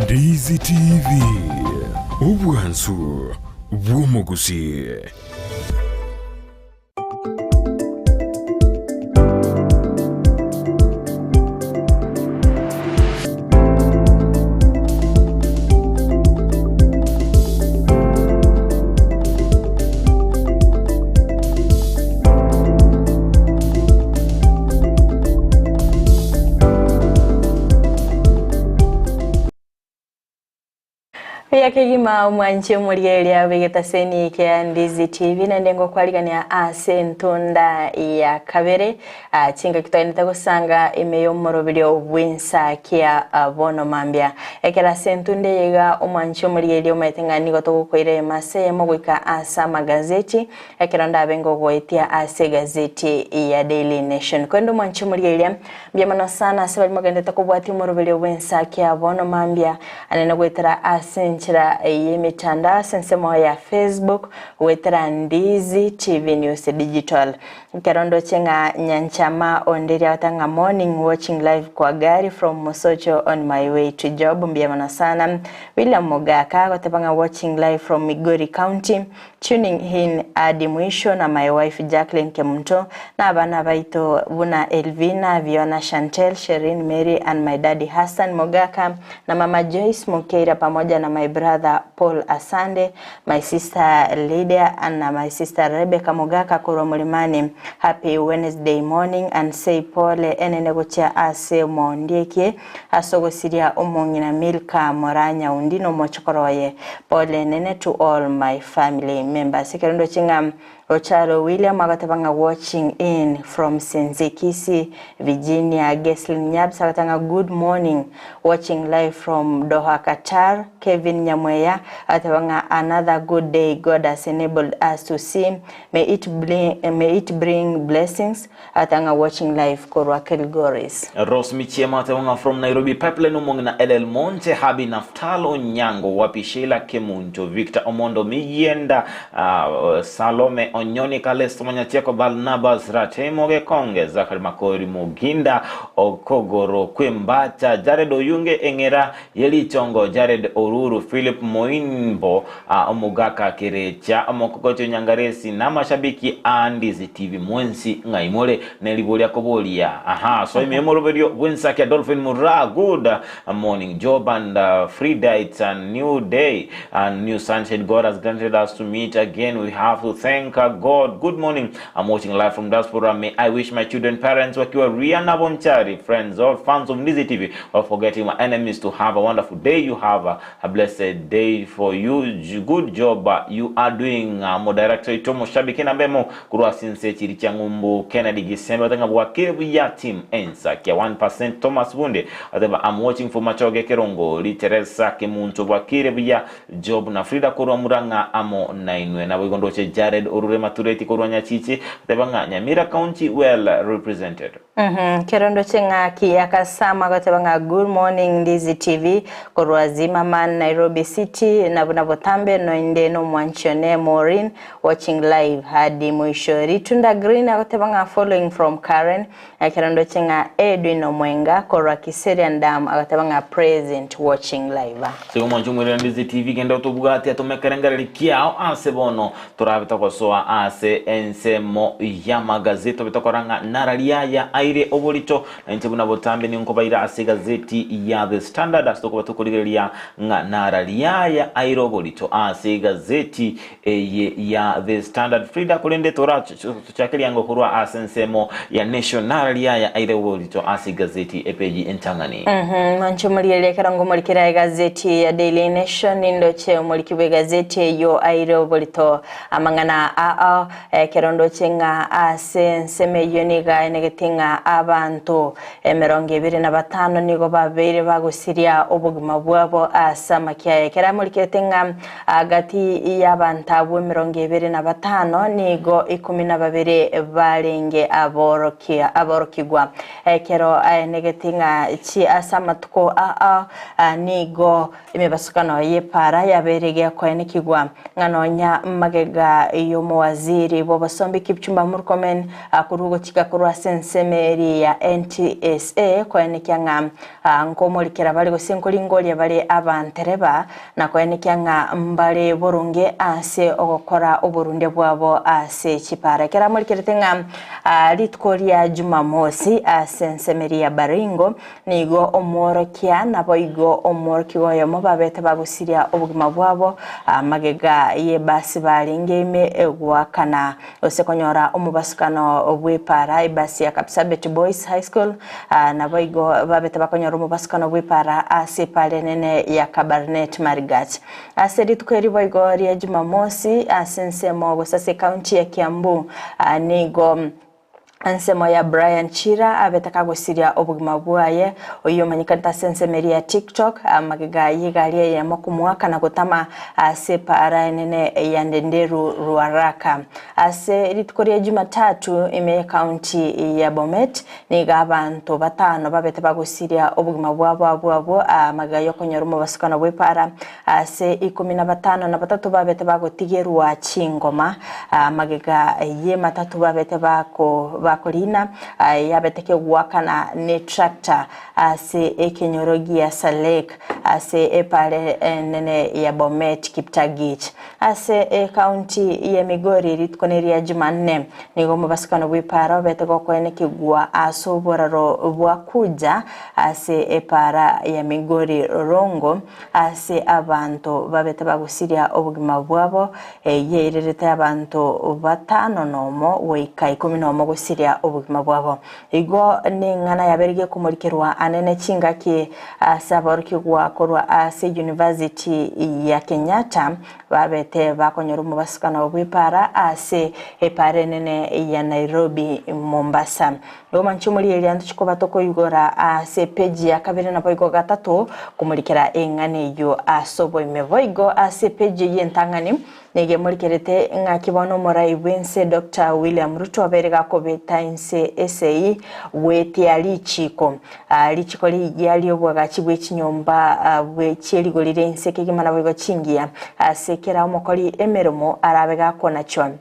S20: Ndizi TV, obwansu bw'omogusii.
S3: Mbuya kegima omwanchi omorigereria bw'egetaseni kia Ndizi TV naende ngokwarigania ase entunda ya kabere ah, chingaki twaendete gosanga ime y'omoroberio bw'ensakia ah, bono mambia. Ekero ase entunda eye iga omwanchi omorigereria omanyete ng'a nigo togokoira ime ase eyemo goika ase amagazeti ekero ndabe ngogoetia ase egazeti ya Daily Nation. Korende omwanchi omorigereria Mbuya mono sana ase baria mogenderete kobwatia omoroberio bw'ensaki ya bono mambia anene goetera ase enchera y'emetandao ase ensemo ya Facebook goetera Ndizi TV News Digital. Ekero ndoche ng'a Nyanchama onde riagota ng'a morning watching live kwa gari from Mosocho on my way to job mbuya mono sana. William Mogaka agoteba ng'a watching live from Migori County Tuning in hadi mwisho na my wife Jacqueline Kemunto na abana baito buna Elvina, Viona, Shantel, Sherine, Mary and my daddy Hassan Mogaka na mama Joyce Mukeira pamoja na my brother Paul Asande, my sister Lydia and na my sister Rebecca Mogaka korwa Mulimani. Happy Wednesday morning and say pole enene gochia ase Mondiekie Ase ogosiria omong'ina Milka Moranyaundi na omochokoro oye. Pole nene to all my family members. Ekero ndoche ng'a Ocharo William agoteba ng'a watching in from Sinzi Kisii Virginia. Geslin Nyabs agoteba ng'a good morning watching live from Doha Qatar. Kevin Nyamweya agoteba ng'a another good day God has enabled us to see may it may it bring blessings Agoteba ng'a watching live korwa Kilgoris.
S2: Rose Michiemo ateba ng'a from Nairobi Pipeline omong'ina LL Monte, Habi Naftal Onyango, Wapi Sheila Kemunto, Victor Omondo Miyienda, uh, Salome Onyoni Kalesto Manyatieko Barnabas Ratemo Gekonge, Zachary Makori Muginda Okogoro Kwembacha, Jared Oyunge Eng'era Yerichongo, Jared Oruru, Philip Moimbo, Omogaka Kerecha, Omokogochi Onyangaresi, na amashabiki a Ndizi TV mwensi ng'ai more ne riboria koboria aha so ime omoroberio bw'ensaki ya Dolphin Muraa good morning Job and uh, Frida it's a new day and new sunshine God has granted us to meet again we have to thank uh, God good morning I'm watching live from diaspora may I wish my children parents wakiwa Rihanna Bonchari friends all fans of Ndizi TV while forgetting my enemies to have a wonderful day you have a, a blessed day for you good job uh, you are doing uh, mo director ito moshabiki nambemo kurwa sinse chiri cha ng'umbu Kennedy Gisembe atanga bwakire buya team ensa kia 1% Thomas Bunde ateba I'm watching for Machoge Kerongo Teresa Kemunto bwakire buya Job na Frida korwa Murang'a amo nainwe nabo igo ndoche Jared Orure Matureti korwa Nyachichi ateba ng'a Nyamira County well represented.
S3: Mhm, kero ndoche ng'a Kiyaka Sam agoteba ng'a good morning Ndizi TV korwa Zimmerman Nairobi City na buna botambe noinde nomwanchi one Maureen watching live hadi mwisho. Ritunda Green agoteba ng'a following from Karen ekero ndoche ng'a Edwin Omwenga korwa Kiserian Dam agoteba ng'a present watching live.
S2: Ase omwancho omwerere Ndizi TV genda otobwate atome ekerengereri kiao ase bono Torabe togosoa ase ensemo y'amagazeti tobe tokora ng'a narari aya aire oborito, na inche buna botambe ninkobaira ase egazeti ya The Standard ase tokoba tokorigereria ng'a narari aya aire oborito ase egazeti eye ya The Standard. Frida, korende torachakeria ango korwa ase ensemo ya Nation, narari aya aire oborito ase egazeti epeji entang'ani.
S3: Mwanche omorigereria ekero ngomorikera egazeti ya Daily Nation nindoche omoriki bw'egazeti eyio aire oborito amang'ana ao ekero ndoche ng'a ase ensemo eyio nigo aenegete ng'a abanto emerongo ebere na batano nigo babeire bagosiria obogima bwabo ase amakiaya ekero amorikerete ng'a gati y'abanto abwo emerongo ebere na batano nigo ikomi na babere barenge aborokia aborokigwa Ekero aenegete ng'a chi ase amatuko aa nigo emebasukano y'epaara yabeire gekoenekigwa, ng'a nonya magega y'omowaziri bw'obosombi Kipchumba Murkomen korwa ogochika korwa ase ensemo eria ya NTSA koenekia ng'a nkomorikera bare gose nkoringoria bare abantereba na koenekia ng'a mbare boronge ase ogokora oborundia bwabo ase chipaara. Ekero amorikerete ng'a Rituko ria Jumamosi ase ensemeri ya Baringo, nigo omworokia naboigo omworokigwa oyomo babete bagosiria obogima bwabo magega y'ebasi barenge ime. goakana gose konyora omobasukano bw'epaara ebasi ya Kapsabet Boys High School naboigo babete bakonyora omobasukano bw'epaara ase epaara enene ya Kabarnet Marigat. Ase rituko eri boigo ria Jumamosi ase ensemo gose ase ekaunti ya Kiambu nigo Ensemo ya Brian Chira abete kagosiria obogima bwaye, oyio omanyekanete ase ensemo eria ya TikTok, magega y'egari eyemo komoaka na gotama ase epaara enene ya Ndenderu Ruaraka. Ase rituko ria Jumatatu ime y'ecounty ya Bomet, nigo abanto batano babete bagosiria obogima bwabo abwo abwo magega y'okonyora omobasukano bw'epaara Ase ikomi na batano na batato babete bagotigerwa chingoma, magega y'ematato babete bako bakorina, yabete kegoakana ne tractor ase ekenyoro gia Salek ase epare enene ya Bomet Kiptagich. Ase ecounty ya Migori rituko neria Jumanne nigo omobasukano bw'epaara obete gokoenekigwa ase oboraro bwa Kuja ase epaara ya Migori Rongo Ase abanto babete bagosiria obogima bwabo, eyio yairerete abanto batano nomo goika ikomi nomo gosiria obogima bwabo. Igo neng'ana yabeire gekomorikerwa anene chingaki ase aborokigwa korwa ase University ya Kenyatta babete bakonyora omobasukano bw'epaara ase epaara enene ya Nairobi Mombasa. Nigo manche omorieria ntochie koba tokoigora ase epeji ya kabere naboigo gatato komorikera eng'ana eyio ase oboime. Boigo ase epeji eyio entang'ani nigo emorikerete ng'aki bono omorai bw'ense Doctor William Ruto abeire gakobeta inse esegi goetia richiko richiko rigiya ri'obwagachi bwe chinyomba bwe chierigori ria inse kegima naboigo chingiya ase kera omokori emeremo arabe gakonachwa.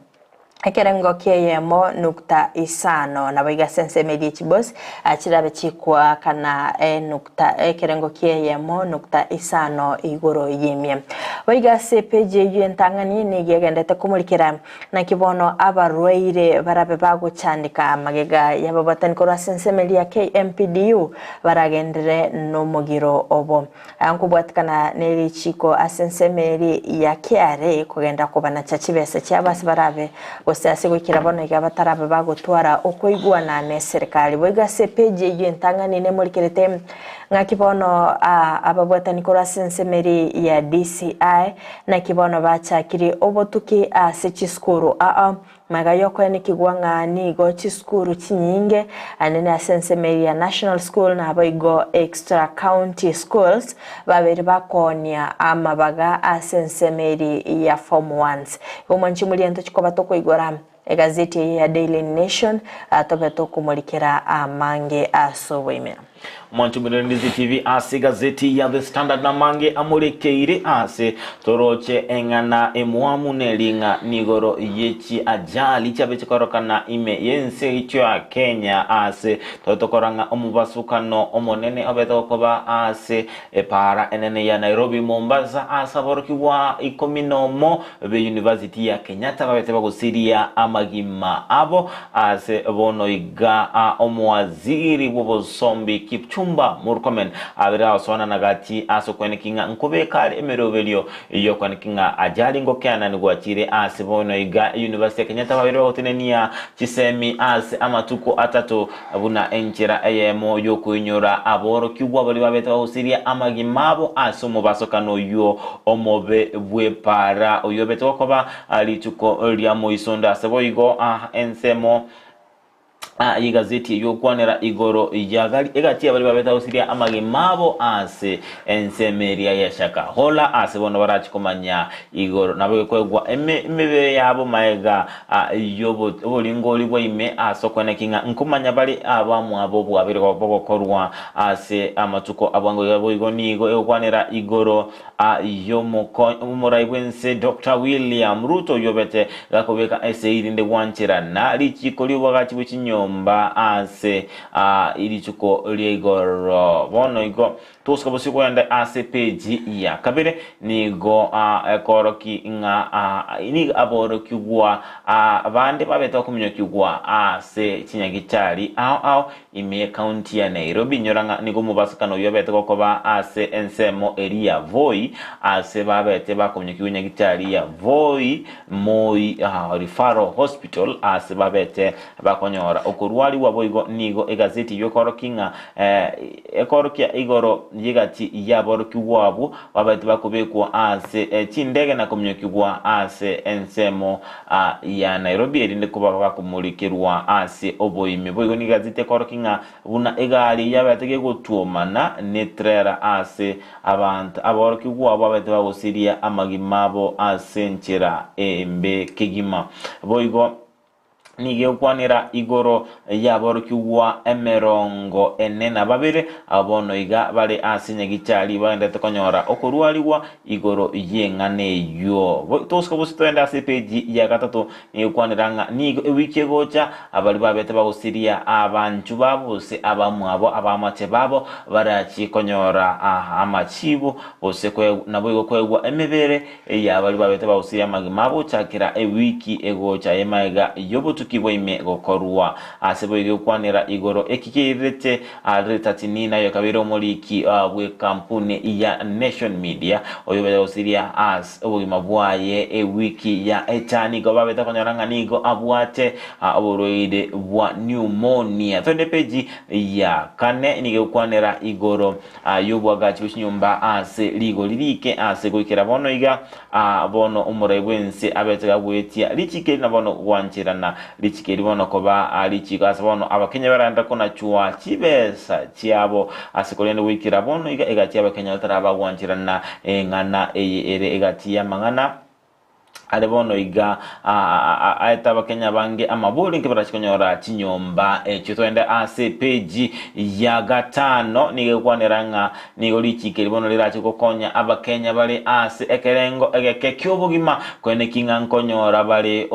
S3: Ekerengo ki'eyemo nukta isano, naboigo ase ensemo eria chibos chirabe chikoakana enukta ekerengo ki'eyemo nukta isano igoro y'emia. Boigo ase epeji eyio entang'ani nigo egendete komorikera naki bono abarwaire barabe bagochandeka magega y'ababwatani korwa ase ensemo eria ya KMPDU baragenderere nomogiro obo. Aya nkobwatikana ne richiiko ase ensemo eria ya kiare kogenda kobanacha chibesa chiabo ase barabe, gose ase goikera bono iga batarabe bagotwara okoigwana neserikari. Boigo ase epeji eyio entang'ani nemorikerete ng'aki bono ababwatani korwa ase ensemo eria ya DCI naki bono bachakirie obotuki ase chisukuru aa Magega y'okoenekigwa ng'a nigo chisukuru chinyinge anene ase ensemo eria ya National School naboigo Extra County Schools babeire bakoonia amabaga ase ensemo eria ya Form Ones. Igo mwanche moria ntochi koba tokoigora egazeti eye ya Daily Nation tobe tokomorikera amange ase oboime.
S2: Mwancho Murendezi TV ase gazeti ya The Standard namange amorekeire ase toroche eng'ana emwamu nering'a nigoro yechi ajali chiabe chikorokana ime yense yaito ya Kenya ase totokora ng'a omobasukano omonene obete gokoba ase epara enene ya Nairobi Mombasa ase aborokigwa ikomi nomo be University ya Kenyatta babete bagosiria amagima abo ase bono iga omowaziri bw'obosombi Kipchumba Murkomen abere agosoanana gati ase okweneki ng'a nkobeka are emeroberio y'okweneki ng'a ajali ngokeanani gwachire ase bono iga University ya Kenyatta babere bagotenenia chisemi ase amatuko atato buna enchera eyemo y'okoinyora aborokigwa baria babete bagosiria amagima abo ase omobasokano oyio omobe bw'epaara, oyio obete gokoba rituko ria moisondo. Ase boigo ensemo y'egazeti eyio okwanera igoro ya egati y'abaria babete bagosiria amagima abo ase ensemo eria ya Shakahola, ase bono barache komanya igoro nabo gekoegwa emebere yabo maega y'oboringori bwa ime ase okweneki ng'a nkomanya bare abamwabo bwabere bogokorwa ase amatuko a bwango iga. Boigo nigo egokwanera igoro y'omorai bw'ense Doctor William Ruto oyio obete gakobeka esegi rinde gwancherana richiko ri'oboagachi bwe chinyomba ase rituko ria igoro. Bono igo. Togosuka bosio kogenda ase epeji ya kabere, nigo ekoroki ng'a nigo aborokigwa bande babete bakominyokigwa ase chinyagitari ao ao ime y'ekaunti ya Nairobi. Inyora ng'a nigo omobasokano oyio obete gokoba ase ensemo eria ya Voi, ase babete bakominyokigwa nyagitari ya Voi Moi Referral Hospital ase babete bakonyora okorwarigwa. Boigo nigo egazeti eyio ekorokia ng'a ekorokia igoro y'egati y'aborokigwa abwo babete bakobekwa ase chindege na kominyokigwa ase ensemo ya Nairobi erinde koba bakomorikerwa ase oboime. Boigo nigo egazeti ekorokia ng'a buna egari yabete gegotwomana netrela ase abanto aborokigwa abwo babete bagosiria amagima abo ase enchera embe kegima. Boigo nigo egokwanera igoro y'aborokigwa emerongo ene na babere, abwo bono iga bare ase nyagichari bagenderete konyora okorwarigwa igoro y'eng'ana eyio. Togosuka bosio togende ase epeji ya gatato, nigo egokwanera ng'a nigo ewiki egocha, abaria babete bagosiria abanchu babo gose abamwabo abaamache babo barachie konyora amachibu gose naboigo koegwa emebere Eya baria babete bagosiria amagima abo gochakera ewiki egocha y'emaega y'obotuki bwa ime gokorwa. Ase boigo egokwanera igoro eki keirete Rita Tinina oyo kabeire omoriki bw'ekampuni ya Nation Media oyo obete gosiria ase obogima bwaye ewiki ya eta nigo babete konyora ng'a nigo abwate oborwaire bwa pneumonia. Twende peji ya kane nigo egokwanera igoro Y'oboagachi bwe chinyomba ase rigori riike ase goikera bono iga. Aa bono omorai bw'ense abete gagwetia richiko eri na bono gwancherana richiko eri bono koba richiko ase bono Abakenya baragenda konachwa chibesa chiabo ase korende goikera bono iga egati y'Abakenya batarabagwancherana eng'ana eye ere egati y'amang'ana Are bono iga aete Abakenya abange amabori nki barache konyora chinyomba echio. Togende ase epeji ya gatano nigo egokwanera ng'a nigo richiko eri bono rirache gokonya Abakenya bare ase ekerengo egeke ki'obogima koeneki ng'a nkonyora bare.